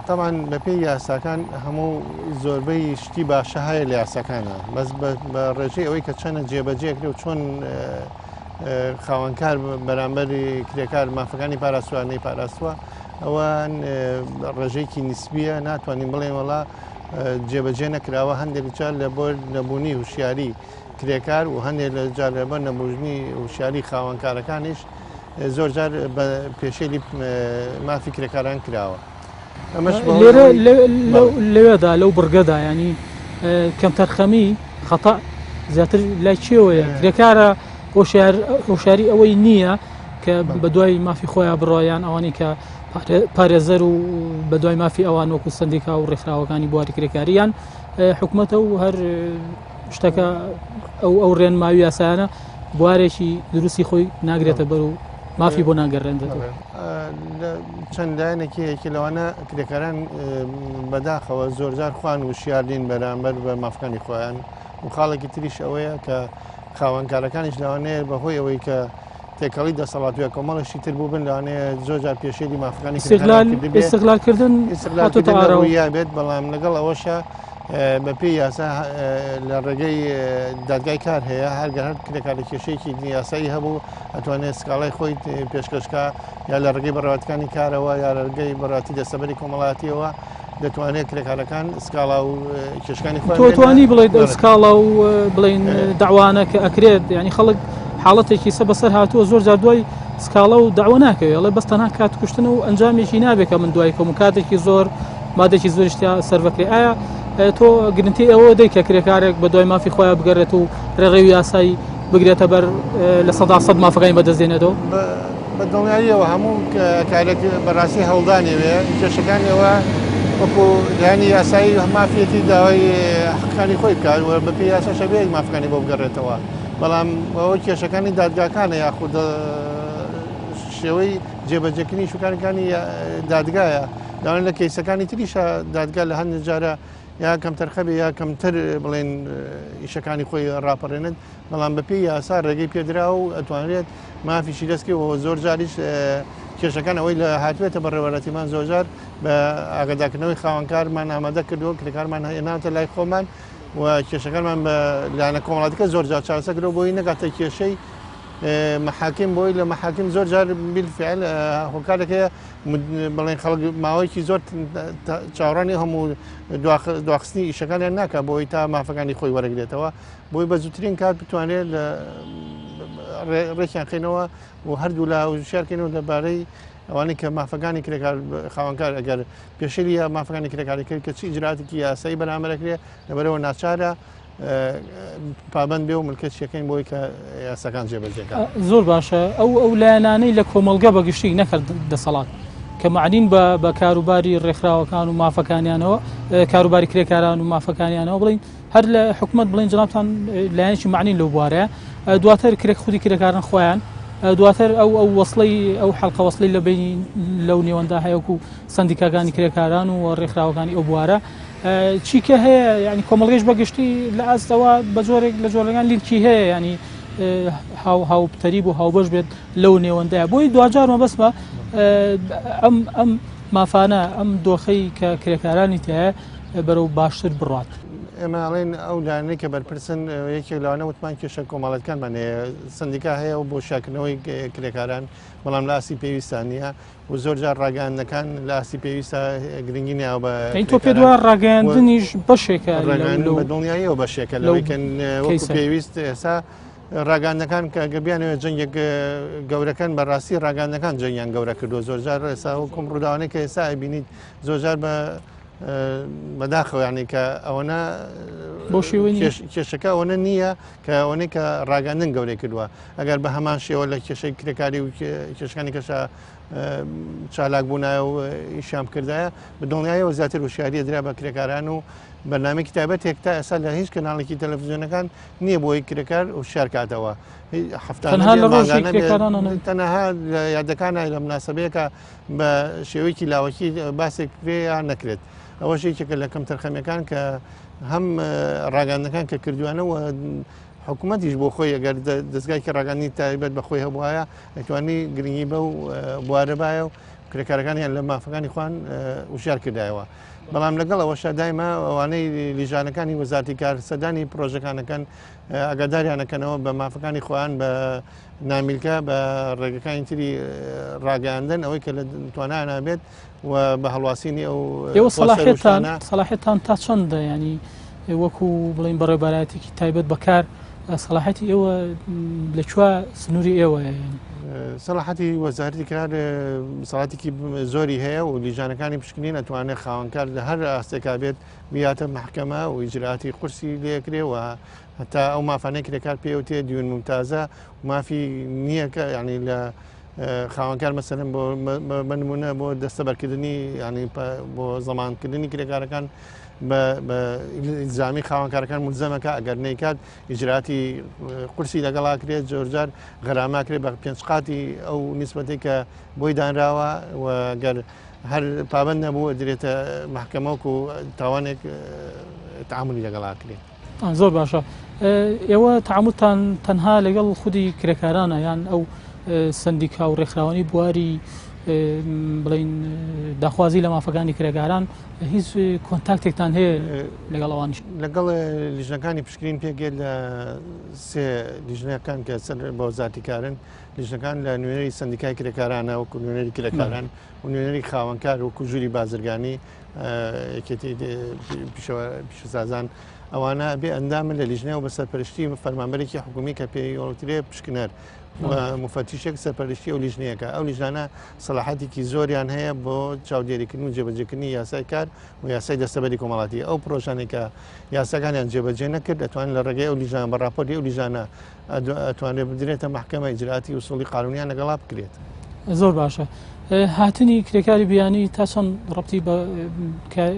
طبعا بەپێی یاساکان هەموو زۆربەی شتی باشە هەیە لە یاساکانە، بەس بە ڕێژەی ئەوەی کە چەنە جێبەجێکرێ و چۆن خاوەنکار بەرامبەری کرێکار مافەکانی پاراستووە نەی پاراستووە، ئەوان ڕێژەیەکی نسبیە، ناتوانین بڵێن وەڵا جێبەجێ نەکراوە. هەندێک جار لە بۆ نەبوونی هوشیاری کرێکار و هەندێک لە جار لەبەر نەبوونی هوشیاری خاوەنکارەکانیش زۆرجار بە پێشێلی مافی کرێکاران کراوە. ئەمەش لێرە لەوێدا لەو بڕگەدا ینی کەمتەرخەمی خەتا زیاتر لای کێوەیە کرێکارە هۆشیاری ئەوەی نییە کە بە دوای مافی خۆیان بڕۆیان ئەوانەی کە پارێزەر و بە دوای مافی ئەوان وەکو سندیکا و ڕێکخراوەکانی بواری کرێکاریان حکوومەتە و هەر شتەکە ئەو ئەو ڕێنماوی یاسایانە بوارێکی دروستی خۆی ناگرێتە بەر و مافی بۆ ناگەڕێنێتەوە. چەند لایەنێکی یەکی لەوانە کرێکاران بەداخەوە زۆرجار خوان وشیار نین بەرامبەر بە مافەکانی خۆیان و خاڵێکی تریش ئەوەیە کە خاوەنکارەکانیش لەوانەیە بەهۆی ئەوەی کە تێکەڵی دەسەڵات وە کۆمەڵێکی تر بوو بن لەوانەیە زۆر جار پێشێلی مافەکانی ئیستغلالکردن ئیستغلالکردن بێت بەڵام لەگەڵ ئەوەشە بەپێی یاسا لە ڕێگەی دادگای کار هەیە هەرگەر هەر کرێکارە کێشەیەکی یاسایی هەبوو ئەتوانێت سکاڵای خۆی پێشکەشکا یا لە ڕێگەی بەڕێوەتەکانی کارەوە یا لە ڕێگەی بەڕاتی دەستەبەری کۆمەڵاتیەوە دەتوانێت کرێکارەکان سکاڵا و کێشەکانی خۆیان تۆ توانی بڵێیت ئەو سکاڵا و بڵین داوانە کە ئەکرێت ینی خەڵک حاڵەتێکی سە بەسەر هاتووە زۆر جار دوای سکاڵا و داوا ناکەوێت ئەڵێ بەس تەنها کات کوشتن و ئەنجامێکی نابێت کە من دوای کەم و کاتێکی زۆر مادێکی زۆریش تیا سەرڤکرێ ئایا تۆ گرنتی ئەوە دەی کە کرێکارێک بە دوای مافی خۆیان بگەڕێت و ڕێڕەوی یاسایی بگرێتە بەر 100% مافەکانی بەدەستێنێتەوە بە دڵنیاییەوە هەموو کارێک بەڕاستی هەوڵدانەوێ کێشەکانەوە وەکو لایەنی یاسایی مافیەتی داوای حقانی خۆی بکات و بەپێی یاسا شەبێت مافەکانی بۆ بگەڕێتەوە بەڵام ئەوە کێشەکانی دادگاکانە یاخود شێوەی جێبەجێکردنی شوکارەکانی دادگایە داوان لە کەیسەکانی تریشە دادگا لە هەندێک جارە یا کەمتەرخە بێ یا کەمتر بڵێن ئیشەکانی خۆی ڕاپەڕێنێت بەڵام بەپێی یاسا ڕێگەی پێدرا و ئەتوانرێت مافیشی دەستکەوە زۆر جاریش کێشەکان ئەوەی لە هاتوێتە بەڕێوەرەتیمان زۆرجار بە ئاگاداکردنەوەی خاوەنکارمان ئامادە کردووە کرێکارمان هێناوتە لای خۆمان و کێشەکانمان بە لایەنە کۆمەڵاتەکە زۆر جار چارەسەر کردووە بۆی نەگاتە کێشەی محاکم بۆی لە محاکم زۆر جار بالفعل هۆکارێک هەیە بڵێن خەڵک ماوەیەکی زۆر چاوەڕانی هەموو دواخستنی ئیشەکانیان ناکە بۆی تا مافەکانی خۆی وەرەگرێتەوە بۆی بە زووترین کات بتوانێت لە ڕێکیان خینەوە و هەردوو لا وشارکەینەوە لەبارەی ئەوانەی کە مافەکانی کرێکار خاوەنکار ئەگەر پێشێلی مافەکانی کرێکاری کرد کە چی ئیجراتێکی یاسایی بەرامبەرەکرێ لەبەرەوە ناچارە پابند بێ و ملکەچیەکەین بۆی کە یاساکان جێبەجێکە زۆر باشە ئەو ئەو لایەنانەی لە کۆمەڵگە بەگشتی نەکرد دەسەڵات کە معنین بە بە کاروباری ڕێکخراوەکان و مافەکانیانەوە کاروباری کرێکاران و مافەکانیانەوە بڵین هەر لە حکومت بڵین جنابتان لایەنێکی معنین لەو بوارەیە دواتر کرێک خودی کرێکاران خۆیان دواتر ئەو ئەو وەصلی ئەو حەڵقە وەصلی لە بینی لەو نێوەندا هەیەکو سندیکاکانی کرێکاران و ڕێکخراوەکانی ئەو بوارە چیکە هەیە ینی کۆمەڵگەش بەگشتی لە ئاستەوە بە جۆرێک لە جۆرەکان لینکی هەیە ینی هاو هاوتەریب و هاوبەش بێت لەو نێوەندەیە بۆی دوجار مەبەستمە ئەم ئەم مافانە ئەم دۆخەی کە کرێکارانی تایە بەرەو باشتر بڕات. ئێمە ئەڵێن ئەو لایەنەی کە بەرپرسن یەکێک لەوانە وتمان کێشە کۆمەڵەتەکانمان هەیە سندیکا هەیە و بۆ شاکردنەوەی کرێکاران بەڵام لە ئاستی پێویستان نییە و زۆر جار ڕاگەیاندنەکان لە ئاستی پێویستە گرنگی ناوە بە ئەی تۆ پێت وایە ڕاگەیاندنیش بەشێکە بە دڵنیاییەوە بەشێکە لەوەی کە وەکو پێویست ئێستا ڕاگەیاندنەکان کە گە بیانەوێت جەنگێک گەورەکەن بەڕاستی ڕاگەیاندنەکان جەنگیان گەورە کردووە زۆرجار ئێستا وەکم ڕووداوانەی کە ئێستا ئەبینیت زۆرجار بە بەداخەوە یانی کە ئەوەنە بۆ شێوەی کێشەکە ئەوەنە نییە کە ئەوەنەی کە ڕاگەاندن گەورەی کردووە ئەگەر بە هەمان شێوە لە کێشەی کرێکاری و کێشەکانی کەشە چالاک بوونایە و ئیشیان بکردایە بە دڵنیایەوە زیاتر وشیاریە درا بە کرێکاران و بەرنامەیەکی تایبەتێک تا ئێستا لە هیچ کەناڵێکی تەلەڤزیۆنەکان نییە بۆی کرێکار وشیار کاتەوە تەنها لە ڕۆژی کرێکارانە تەنها لە یادەکانە لە مناسبەیەکە بە شێوەیەکی لاوەکی باسێک کرێ یا نەکرێت ئەوەش یەکێکە لە کەمتەرخەمیەکان کە هەم ڕاگەاندنەکان کە کردوانە و حکوومەتیش بۆ خۆی ئەگەر دەستگایکی ڕاگەاندنی تایبەت بە خۆی هەبواە ئەتوانی گرنگی بە و بوارە باە و کرێکارەکانیان لە مافەکانی خوان وشار کردایەوە بەڵام لەگەڵ ئەوەشا دایمە ئەوانەی لیژانەکانی وەزارتی کار سەدانی پرۆژەکانەکەن ئاگاداریانەکەنەوە بە مافەکانی خۆیان بە نامیلکە بە ڕێگەکانی تری ڕاگەاندن ئەوەی کە لە توانایان بێت و بە هەڵواسینی ئەو ئێوە سەڵاحێتان سەڵاحێتان تا چەندە ینی وەکو بڵین بەڕێبەرایەتێکی تایبەت بەکار. سەڵاحەتی ئێوە لە کوێ سنووری ئێوەیە؟ سەڵاحەتی وەزارەتی کار سەڵاتێکی زۆری هەیە و لیژانەکانی پشکنین ئەتوانێت خاوەنکار لە هەر ئاستێکا بێت بیاتە محکەمە و ئیجراتی قورسی لێکرێ و هەتا ئەو مافانەی کرێکار پێوتێ دیون ممتازە مافی نییە کە یعنی لە خاوەنکار مەسەلەن بۆ بە نمونە بۆ دەستەبەرکردنی ینی بۆ زەمانکردنی کرێکارەکان بە ئیلزامی خاوەنکارەکان ملزەمەکە ئەگەر نیکات ئیجراتی قورسی لەگەڵا کرێت زۆرجار غەراماکرێت بە پێنج قاتی ئەو نیسبەتەی کە بۆی دانراوە و گەر هەر پابند نەبوو درێتە محکەمەوەک و تاوانێک تعاملی لەگەڵا کرێت. زۆر باشە ئێوە تعاملتان تەنها لەگەڵ خودی کرێکارانە یان ئەو سندیکا و ڕێکخراوانی بواری بڵین داخوازی لە مافەکانی کرێکاران هیچ کۆنتاکتێکتان هەیە لەگەڵ ئەوانیش؟ لەگەڵ لیژنەکانی پشکنین پێکێت لە سێ لیژنەکان کە سەر بە وەزارەتی کارن، لیژنەکان لە نوێنەری سندیکای کرێکارانە وەکو نوێنەری کرێکاران و نوێنەری خاوەنکار وەکو ژووری بازرگانی یەکێتی پیشەسازان ئەوانە بێ ئەندامن لە لیژنەوە بە سەرپەرشتی فەرمانبەرێکی حکومی کە پێی وترێ پشکنەر موفەتیشێک سەرپەرشتی ئەو لیژنەیەکە. ئەو لیژنانە سەلاحەتێکی زۆریان هەیە بۆ چاودێریکردن و جێبەجێکردنی یاسای کار و یاسای دەستەبەری کۆمەڵاتی. ئەو پرۆژانەی کە یاساکانیان جێبەجێ نەکرد ئەتوانن لە ڕێگەی ئەو لیژنانە بە ڕاپۆرتی ئەو لیژنانە ئەتوانرێت بدرێتە مەحکەمە ئیجرائاتی ئوسوڵی قانونیان لەگەڵا بکرێت. زۆر باشە. هاتنی کرێکاری بیانی تا چەند ڕەبتی بە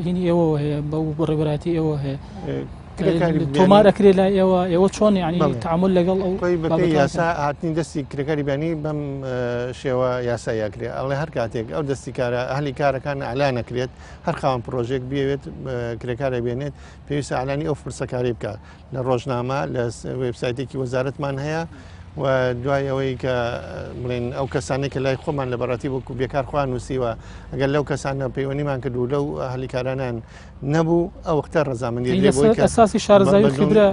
هینی ئێوەوە هەیە، بەو بەڕێوەبەرایەتی ئێوە هەیە؟ تۆمار ئەکرێ لای ئێوە، ئێوە چۆن یعنی تعامل لەگەڵ ئەو خۆی بەپێی یاسا هاتنی دەستی کرێکاری بیانی بەم شێوە یاسای ئەکرێ، ئەڵێ هەر کاتێک ئەو دەستی کارە ئەهلی کارەکان ئەعلان ئەکرێت، هەر خاوەن پرۆژێک بیەوێت کرێکارێک بێنێت پێویستە ئەعلانی ئەو فرسەکاری بکات لە ڕۆژنامە، لە وێبسایتێکی وەزارەتمان هەیە و دوای ئەوەی کە بڵێن ئەو کەسانەی کە لای خۆمان لە بەڕەتی وەکو بێکار خۆیان نووسیوە، ئەگەر لەو کەسانە پەیوەندیمان کرد و لەو هەلیکارانان نەبوو ئەو وەختە ڕەزامەندی لێ بۆی کە ئەساسی شارەزایی و خبرە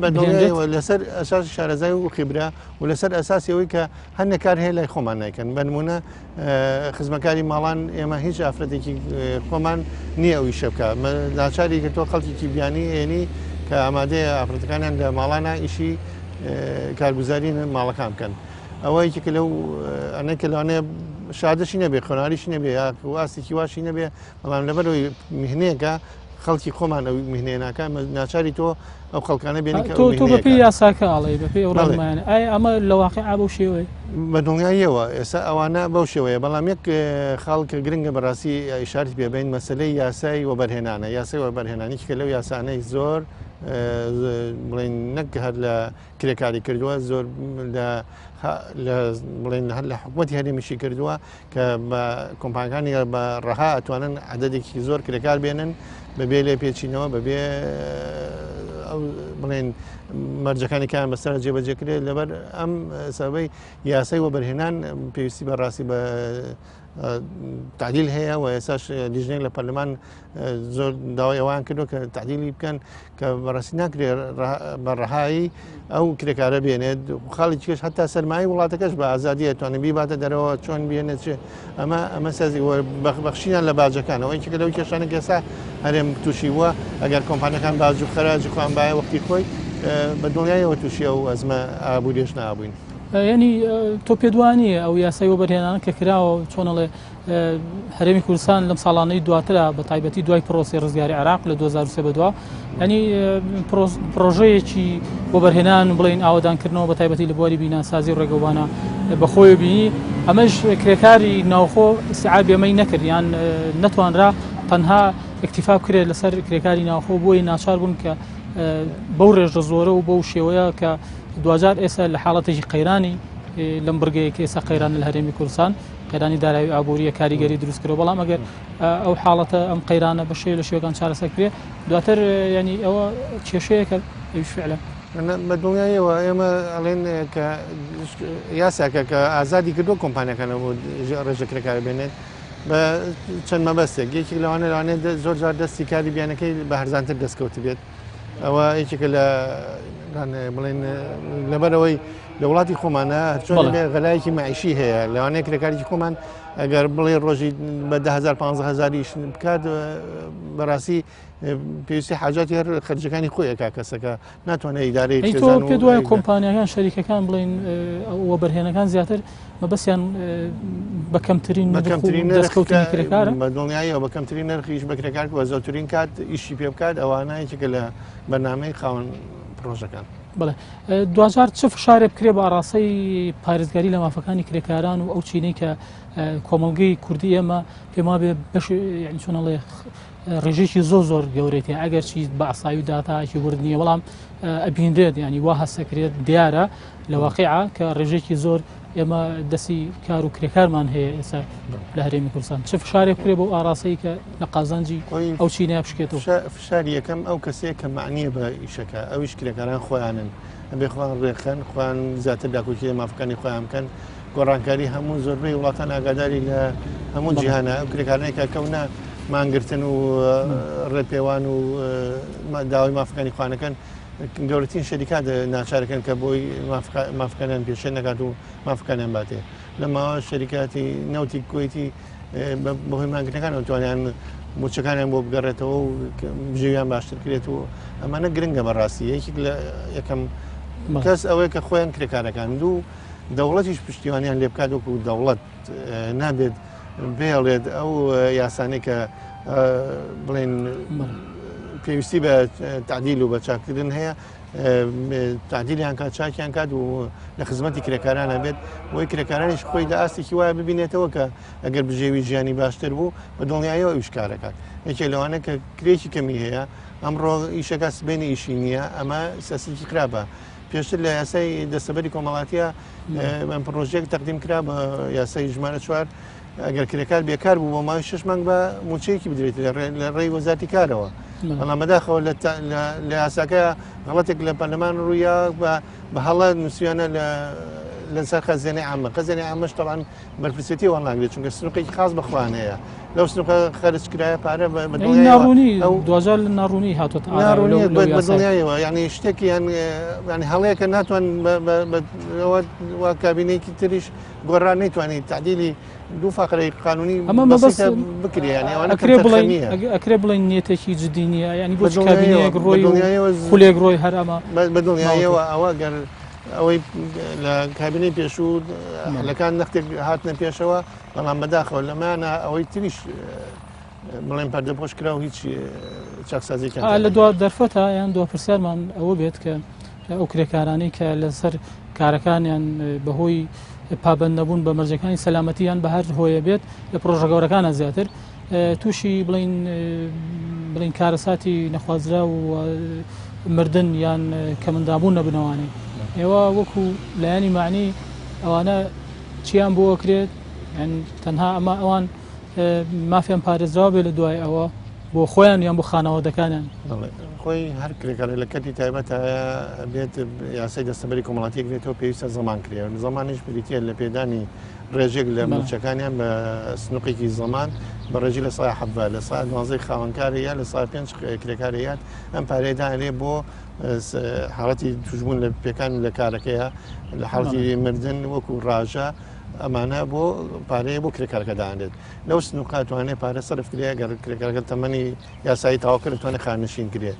بەدڵنیایەوە لەسەر ئەساسی شارەزایی و خبرە و لەسەر ئەساسی ئەوەی کە هەندێک کار هەیە لای خۆمان نایکەن. بە نمونە خزمەکاری ماڵان ئێمە هیچ ئافرەتێکی خۆمان نییە ئەو ئیشە بکە، ناچاری کە تۆ خەڵکێکی بیانی ئێنی کە ئامادەیە ئافرەتەکانیان لە ماڵانە ئیشی کارگوزاری ماڵەکان بکەن. ئەوە یەکێکە لەو ئەنە کە لەوانەیە شادەشی نەبێ، خوێنەواریشی نەبێ، یا ئاستێکی واشی نەبێ، بەڵام لەبەرەوەی مهنەیەکە خەڵکی خۆمان ئەو مهنەیە ناکە، ناچاری تۆ ئەو خەڵکانە بێنی کە تۆ بەپێی یاساکە ئاڵێ بەپێی ئەو ڕێنمایانە. ئایا ئەمە لە واقع بەو شێوەیە؟ بە دڵنیاییەوە ئێستا ئەوانە بەو شێوەیە، بەڵام یەک خاڵ کە گرنگە بەڕاستی ئیشارەتی پێ بەین مەسەلەی یاسای وەبەرهێنانە. یاسای وەبەرهێنان یەکێکە لەو یاسانەی زۆر بڵێن نەک هەر لە کرێکاری کردووە، زۆر لە بڵێن هەر لە حکوومەتی هەرێمیشی کردووە کە بە کۆمپانیەکانی بە ڕەها ئەتوانن عددێکی زۆر کرێکار بێنن بەبێ لێ پێچینەوە، بەبێ ئەو بڵێن مەرجەکانی کان بەسەر جێبەجێ کرێت. لەبەر ئەم سەبەی یاسای وەبەرهێنان پێویستی بە ڕاستی بە تعدیل هەیە و ئێساش لیژنێک لە پەرلەمان زۆر داوای ئەوان کردو کە تعدیلی بکەن کە بەڕاستی ناکرێت بە ڕەهایی ئەو کرێکارە بێنێت. خاڵی کێش هەتا سەرمایه وڵاتەکەش بە ئازادیە توانێت بیباتە دەرەوە چۆن بێنێت چێ ئەمە ئەمە سازی بەخشینیان لە باجەکانەوە یەکێکە لەو کێشانە کە ئێستا هەرێم تووشی بووە. ئەگەر کۆمپانیەکان باج و خەراجی خۆیان باە وەختی خۆی بە دڵنیاییەوە تووشی ئەو ئەزمە ئابووریەش نابووین. یعنی تۆ پێت وانییە ئەو یاسای وەبەرهێنانە کە کراوە چۆنەڵێ هەرێمی کوردستان لەم ساڵانەی دواترا بە تایبەتی دوای پرۆسی ڕزگاری عێراق لە 2023 بەدوا ینی پرۆژەیەکی وەبەرهێنان بڵین ئاوەدانکردنەوە بە تایبەتی لە بواری بیناسازی و ڕێگەوبانە بەخۆی بینی، ئەمەش کرێکاری ناوخۆ ئیستیعابی ئەمەی نەکرد یان نەتوانرا تەنها اکتیفا بکرێت لەسەر کرێکاری ناوخۆ، بۆیە ناچار بوون کە بەو ڕێژە زۆرە و بەو شێوەیە کە دواجار ئێستا لە حاڵەتێکی قەیرانی لەم بڕگەیە کە ئێستا قەیران لە هەرێمی کوردستان قەیرانی دارایی ئابووریە کاریگەری دروست کردو، بەڵام ئەگەر ئەو حاڵەتە ئەم قەیرانە بە شێوە لە شێوەکان چارەسەر کرێ دواتر ینی ئەوە کێشەیەکە ئەویش فعلا. بە دڵنیاییەوە ئێمە ئەڵێن کە یاساکە کە ئازادی کردو کۆمپانیەکانە بۆ ڕێژە کرێکار بێنێت بە چەند مەبەستێک، یەکێک لەوانە لەوانەیە زۆر جار دەستی کاری بیانەکەی بە هەرزانتر دەستکەوت بێت. ئەوە یەکێکە لە بڵێن لەبەرەوەی لە وڵاتی خۆمانە هەرچۆن غەلایەکی مەعیشی هەیە لەوانەیە کرێکارێکی خۆمان ئەگەر بڵێ ڕۆژی بە 10هزار 15هزار ئیش بکات بەڕاستی پێویستی حاجاتی هەر خەرجەکانی خۆی ئەکا کەسەکە ناتوانێت ئیدارەی ئەی تۆ خێزان و پێت وایە ئەی- کۆمپانیاکان شەریکەکان بڵێن وەبەرهێنەکان زیاتر مەبەستیان بە کەمترین بە نرخ و کەمترین نرخ دەستکەوتنی کە- کرێکارە بە دڵنیاییەوە بە کەمترین نرخیش بە کرێکار بە زۆرترین کات ئیشی پێ بکات ئەوانە یەکێکە لە بەرنامەی خاوەن پرۆژەکان. بەڵێ دواجار چ فشارێ بکرێ بە ئاڕاستەی پارێزگاری لە مافەکانی کرێکاران و ئەو چینەی کە کۆمەڵگەی کوردی ئێمە پێم وابێ بەش یعنی چۆن ئەڵێ ڕێژەیەکی زۆر زۆر گەورەی تیا ئەگەرچی بە ئاسایی و داتایەکی ورد نییە بەڵام ئەبینرێت ینی وا هەستەکرێت دیارە لە واقعە کە ڕێژێکی زۆر ئێمە دەستی کار و کرێکارمان هەیە ئێستا لە هەرێمی کوردستان چ فشارێک بکرێ بۆ ئاراستەی کە لە قازانجی ئەو چینە بشکێتەوە فشاری یەکەم ئەو کەسەیە کە معنیە بە ئیشەکە ئەویش کرێکاران خۆیانن ئەبێ خۆیان ڕێکخەن خۆیان زیاتر داکۆکی لە مافەکانی خۆیان بکەن گۆڕانکاری هەموو زۆربەی وڵاتان ئاگاداری لە هەموو جیهانە ئەو کرێکارانەی کە کەونە مانگرتن و ڕێپێوان و داوای مافەکانی خوانەکەن گەورەترین شەریکات ناچارەکەن کە بۆی مافەکانیان پێشێل نەکات و مافەکانیان باتێ لە ماوە شەریکاتی نەوتی کوەیتی بەهۆی مانگرتنەکانەوە توانیان موچەکانیان بۆ بگەڕێتەوە و بژێویان باشتر کرێت و ئەمانە گرنگە بەڕاستی یەکێک لە یەکەم کەس ئەوەیە کە خۆیان کرێکارەکان دوو دەوڵەتیش پشتیوانیان لێ بکات وەکو دەوڵەت نابێت بێڵێت ئەو یاسانەی کە بڵێن پێویستی بە تعدیل و بە چاکردن هەیە تعدیلیان کات چاکیان کات و لە خزمەتی کرێکارانە بێت بۆی کرێکارانیش خۆی لە ئاستێکی وایە ببینێتەوە کە ئەگەر بژێوی ژیانی باشتر بوو بە دڵنیاییەوە ئەویش کارەکات یەکێک لەوانە کە کرێکی کەمی هەیە ئەمڕۆ ئیشەکە سبێنی ئیشی نییە ئەمە سیاسەتێکی خراپە پێشتر لە یاسای دەستەبەری کۆمەڵاتیە ئەم پرۆژەیەک تەقدیم کرا بە یاسای ژمارە چوار ئەگەر کرێکار بێکار بوو بۆ ماوەی شش مانگ بە موچەیەکی بدرێت لە ڕێی وەزارتی کارەوە بەڵام بەداخەوە لە یاساکە غەڵەتێک لە پەرلەمان ڕوویا بە هەڵە نووسیانە لەسەر خەزێنەی عامە خەزێنەی عامەش طبعا بەرپرسێتی وان ناگرێت چونکە سنوقێکی خاص بە خۆیان هەیە لەو سنوقە خەرج کرایە پارە بە ناڕوونی ئەو دوجار لە ناڕوونی هاتووە ناڕوونی بە دڵنیایەوە یعنی شتێک یان یعنی هەڵەیەکە ناتوان وا کابینێکی تریش گۆڕان نەیتوانی تعدیلی دوو فقرەی قانونی ئەمە مەبەست بکرێ یعنی ئەوانە ئەکرێ بڵێن ئەکرێ بڵێن نیەتێکی جدی نییە یعنی بۆ کابینەیەک ڕۆی خولێک ڕۆی هەر ئەمە بە دڵنیایەوە ئەوە گەر ئەوەی لە کابینەی پێشوو لەکان نەختێک هاتنە پێشەوە بەڵام بەداخەوە لەمانە ئەوەی تریش بڵێن پەردەپۆش کرا و هیچ چاکسازیێکیان لە دوا دەرفەتە یان دوا پرسیارمان ئەوە بێت کە ئەو کرێکارانەی کە لەسەر کارەکانیان بەهۆی پابند نەبوون بە مەرجەکانی سەلامەتیان بە هەر هۆیە بێت لە پرۆژە گەورەکانە زیاتر تووشی بڵین بڵین کارەساتی نەخوازرا و مردن یان کەمندابوون نەبنەوانێ ئێوە وەکو لایەنی معنی ئەوانە چیان بۆ کرێت تەنها ئەمە ئەوان مافیان پارێزراو بێ لە دوای ئەوە بۆ خۆیان یان بۆ خانەوادەکانیان. خۆی هەر کرێکارێک لە کەرتی تایبەت بێت یاسای دەستەبەری کۆمەڵاتی گرێتەوە پێویستە زەمان کرێ زەمانیش بریتە لە پێدانی ڕێژێک لە موچەکانیان بە سنوقێکی زەمان بە ڕێژی لە سای حەبە لە سای دوازدەی خاوەنکاری یا لە سای پێنج کرێکاری یان ئەم پارەیە بۆ حاڵەتی توشبوون لە پێکان لە کارەکەیە لە حاڵەتی مردن وەکو ڕاژە ئەمانە بۆ پارەیە بۆ کرێکارەکە دانرێت لەو سنووقە توانێت پارە سەرف کرێ گەر کرێکارەکە تەمەنی یاسایی تەواو کرد توانێت خانەنشین کرێ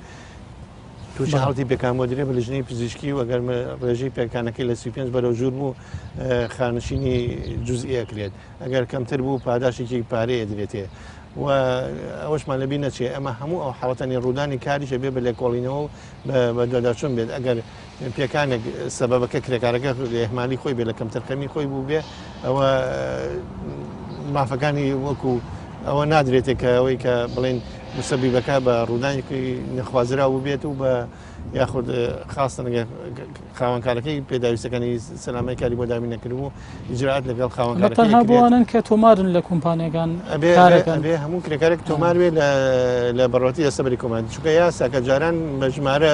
تووشی حاڵەتی پێکان بۆ درێ بە لژنەی پزیشکی و ئەگەر ڕێژەی پێکانەکەی لە 35 بەرەو ژوور بوو خانشینی جزئی ئەکرێت ئەگەر کەمتر بوو پاداشێکی پارەیە درێتێ و ئەوەشمان لەبی نەچێ ئەمە هەموو ئەو حاڵەتانی ڕوودانی کاریشە بێ بە لێکۆڵینەوە و بە دواداچوون بێت ئەگەر پێکانێک سەبەبەکە کرێکارەکە ئێهمالی خۆی بێ لە کەمتەرخەمی خۆی بوو بێ ئەوە مافەکانی وەکو ئەوە نادرێتێک کە ئەوەی کە بڵێن مسەبیبەکە بە ڕوودانێکی نەخوازراو بوو بێت و بە یاخود خاستن خاوەنکارەکەی پێداویستەکانی سەلامەی کاری بۆ دابین نەکردبوو ئیجرات لەگەڵ خاوەنکارەکەی تەنها بۆوانن کە تۆمارن لە کۆمپانیەکان ئەبێ هەموو کرێکارێک تۆمار بێ لە بەڕەتی دەستەبەری کۆماری چونکە یاسا کە جاران بە ژمارە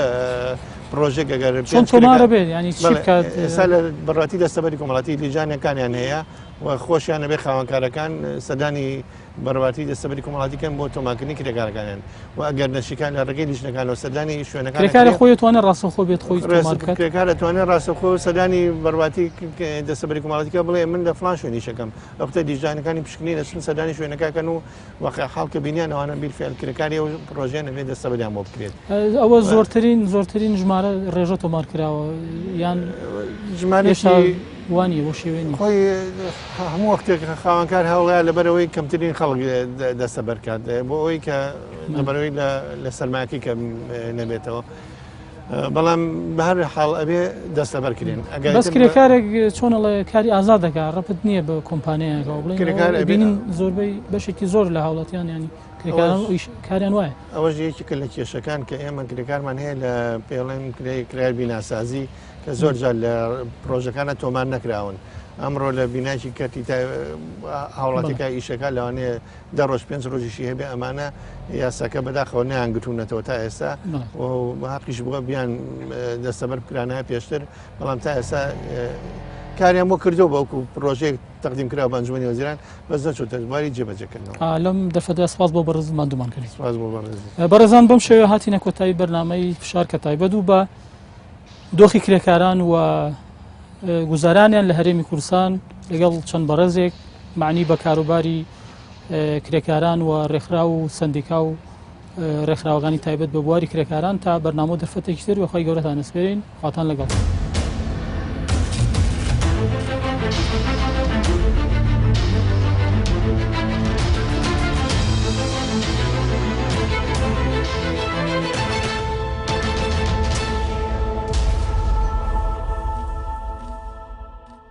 پرۆژێک ئەگەر چۆن تۆمارە بێت ینی چی بکات ئێستا لە بەڕەتی دەستەبەری کۆمەڵاتی لیژانەکانیان هەیە. و خۆشیان ئەبێ خاوەنکارەکان سەردانی بەڕێوەبەرایەتی دەستەبەری کۆمەڵاتی کەن بۆ تۆمارکردنی کرێکارەکانیان و ئەگەر نەشیکان لە ڕێگەی لیژنەکانەوە سەردانی شوێنەکان کرێکار خۆی توانێت ڕاستەوخۆ بێت خۆی تۆمار بکات. کرێکار دەتوانێت ڕاستەوخۆ سەردانی بەڕێوەبەرایەتی دەستەبەری کۆمەڵاتی کە بڵێ من لە فڵان شوێن ئیشەکەم، ئەوختە لیژنەکانی پشکنین دەچن سەردانی شوێنەکە کەن و واقع حاڵ کە بینیان ئەوانە بیرفعل کرێکاری ئەو پرۆژەیە نەبێت دەستەبەریان بۆ بکرێت. ئەوە زۆرترین زۆرترین ژمارە ڕێژە تۆمار کراوە یان ژمارەیەکی وانە بۆ شێوێ خۆی هەموو وەختێک خاوەنکار هەوڵەیە لەبەرەوەی کەمترین خەڵک دەستەبەر کات بۆ ئەوەی کە لەبەرەوەی لە سەرماکی کە نەبێتەوە. بەڵام بە هەر حاڵ ئەبێ دەستەبەر کرێن. ئەگەر بەس کرێکارێک چۆن ئەڵێ کاری ئازاد دەکا ڕەبت نییە بە کۆمپانیایەکەوە بڵێن کرێکار ئەبێ بینین زۆربەی بەشێکی زۆر لە هاوڵاتیان ینی کرێکاران ئەوەش ئیش کاریان وایە. ئەوەش یەکێکە لە کێشەکان کە ئێمە کرێکارمان هەیە لە پێڵێن کرێکار بیناسازی کە زۆر جار لە پرۆژەکانە تۆمار نەکراون. ئەمڕۆ لە بینایکی کەرتی هاوڵاتیەکە ئیشەکە لەوانەیە 10 ڕۆژ 5 ڕۆژیشی هەبێ، ئەمانە یاساکە بەداخەوە نەیانگرتوونەتەوە تا ئێستا و حەقیش بووە بیان دەستەبەر بکرانایە پێشتر، بەڵام تا ئێستا کاریان بۆ کردو بەوکو پرۆژەیەک تەقدیم کرا بە ئەنجومەنی وەزیران بەس نەچۆتە بواری جێبەجێکردنەوە. لەم دەرفەتە سپاس بۆ بەڕێز ماندوومان کردی. سپاس بۆ بەڕێز. بەڕێزان بەم شێوەیە هاتینە کۆتایی بەرنامەی فشار کە تایبەت بوو بە دۆخی کرێکاران و گوزارانیان لە هەرێمی کوردستان لەگەڵ چەند بەڕێزێک معنی بە کاروباری کرێکاران و ڕێکخراو و سندیکا و ڕێکخراوەکانی تایبەت بە بواری کرێکاران تا بەرنامە و دەرفەتێکی تر وەخوای گەورەتان ئەسپێرین. خواتان لەگەڵ.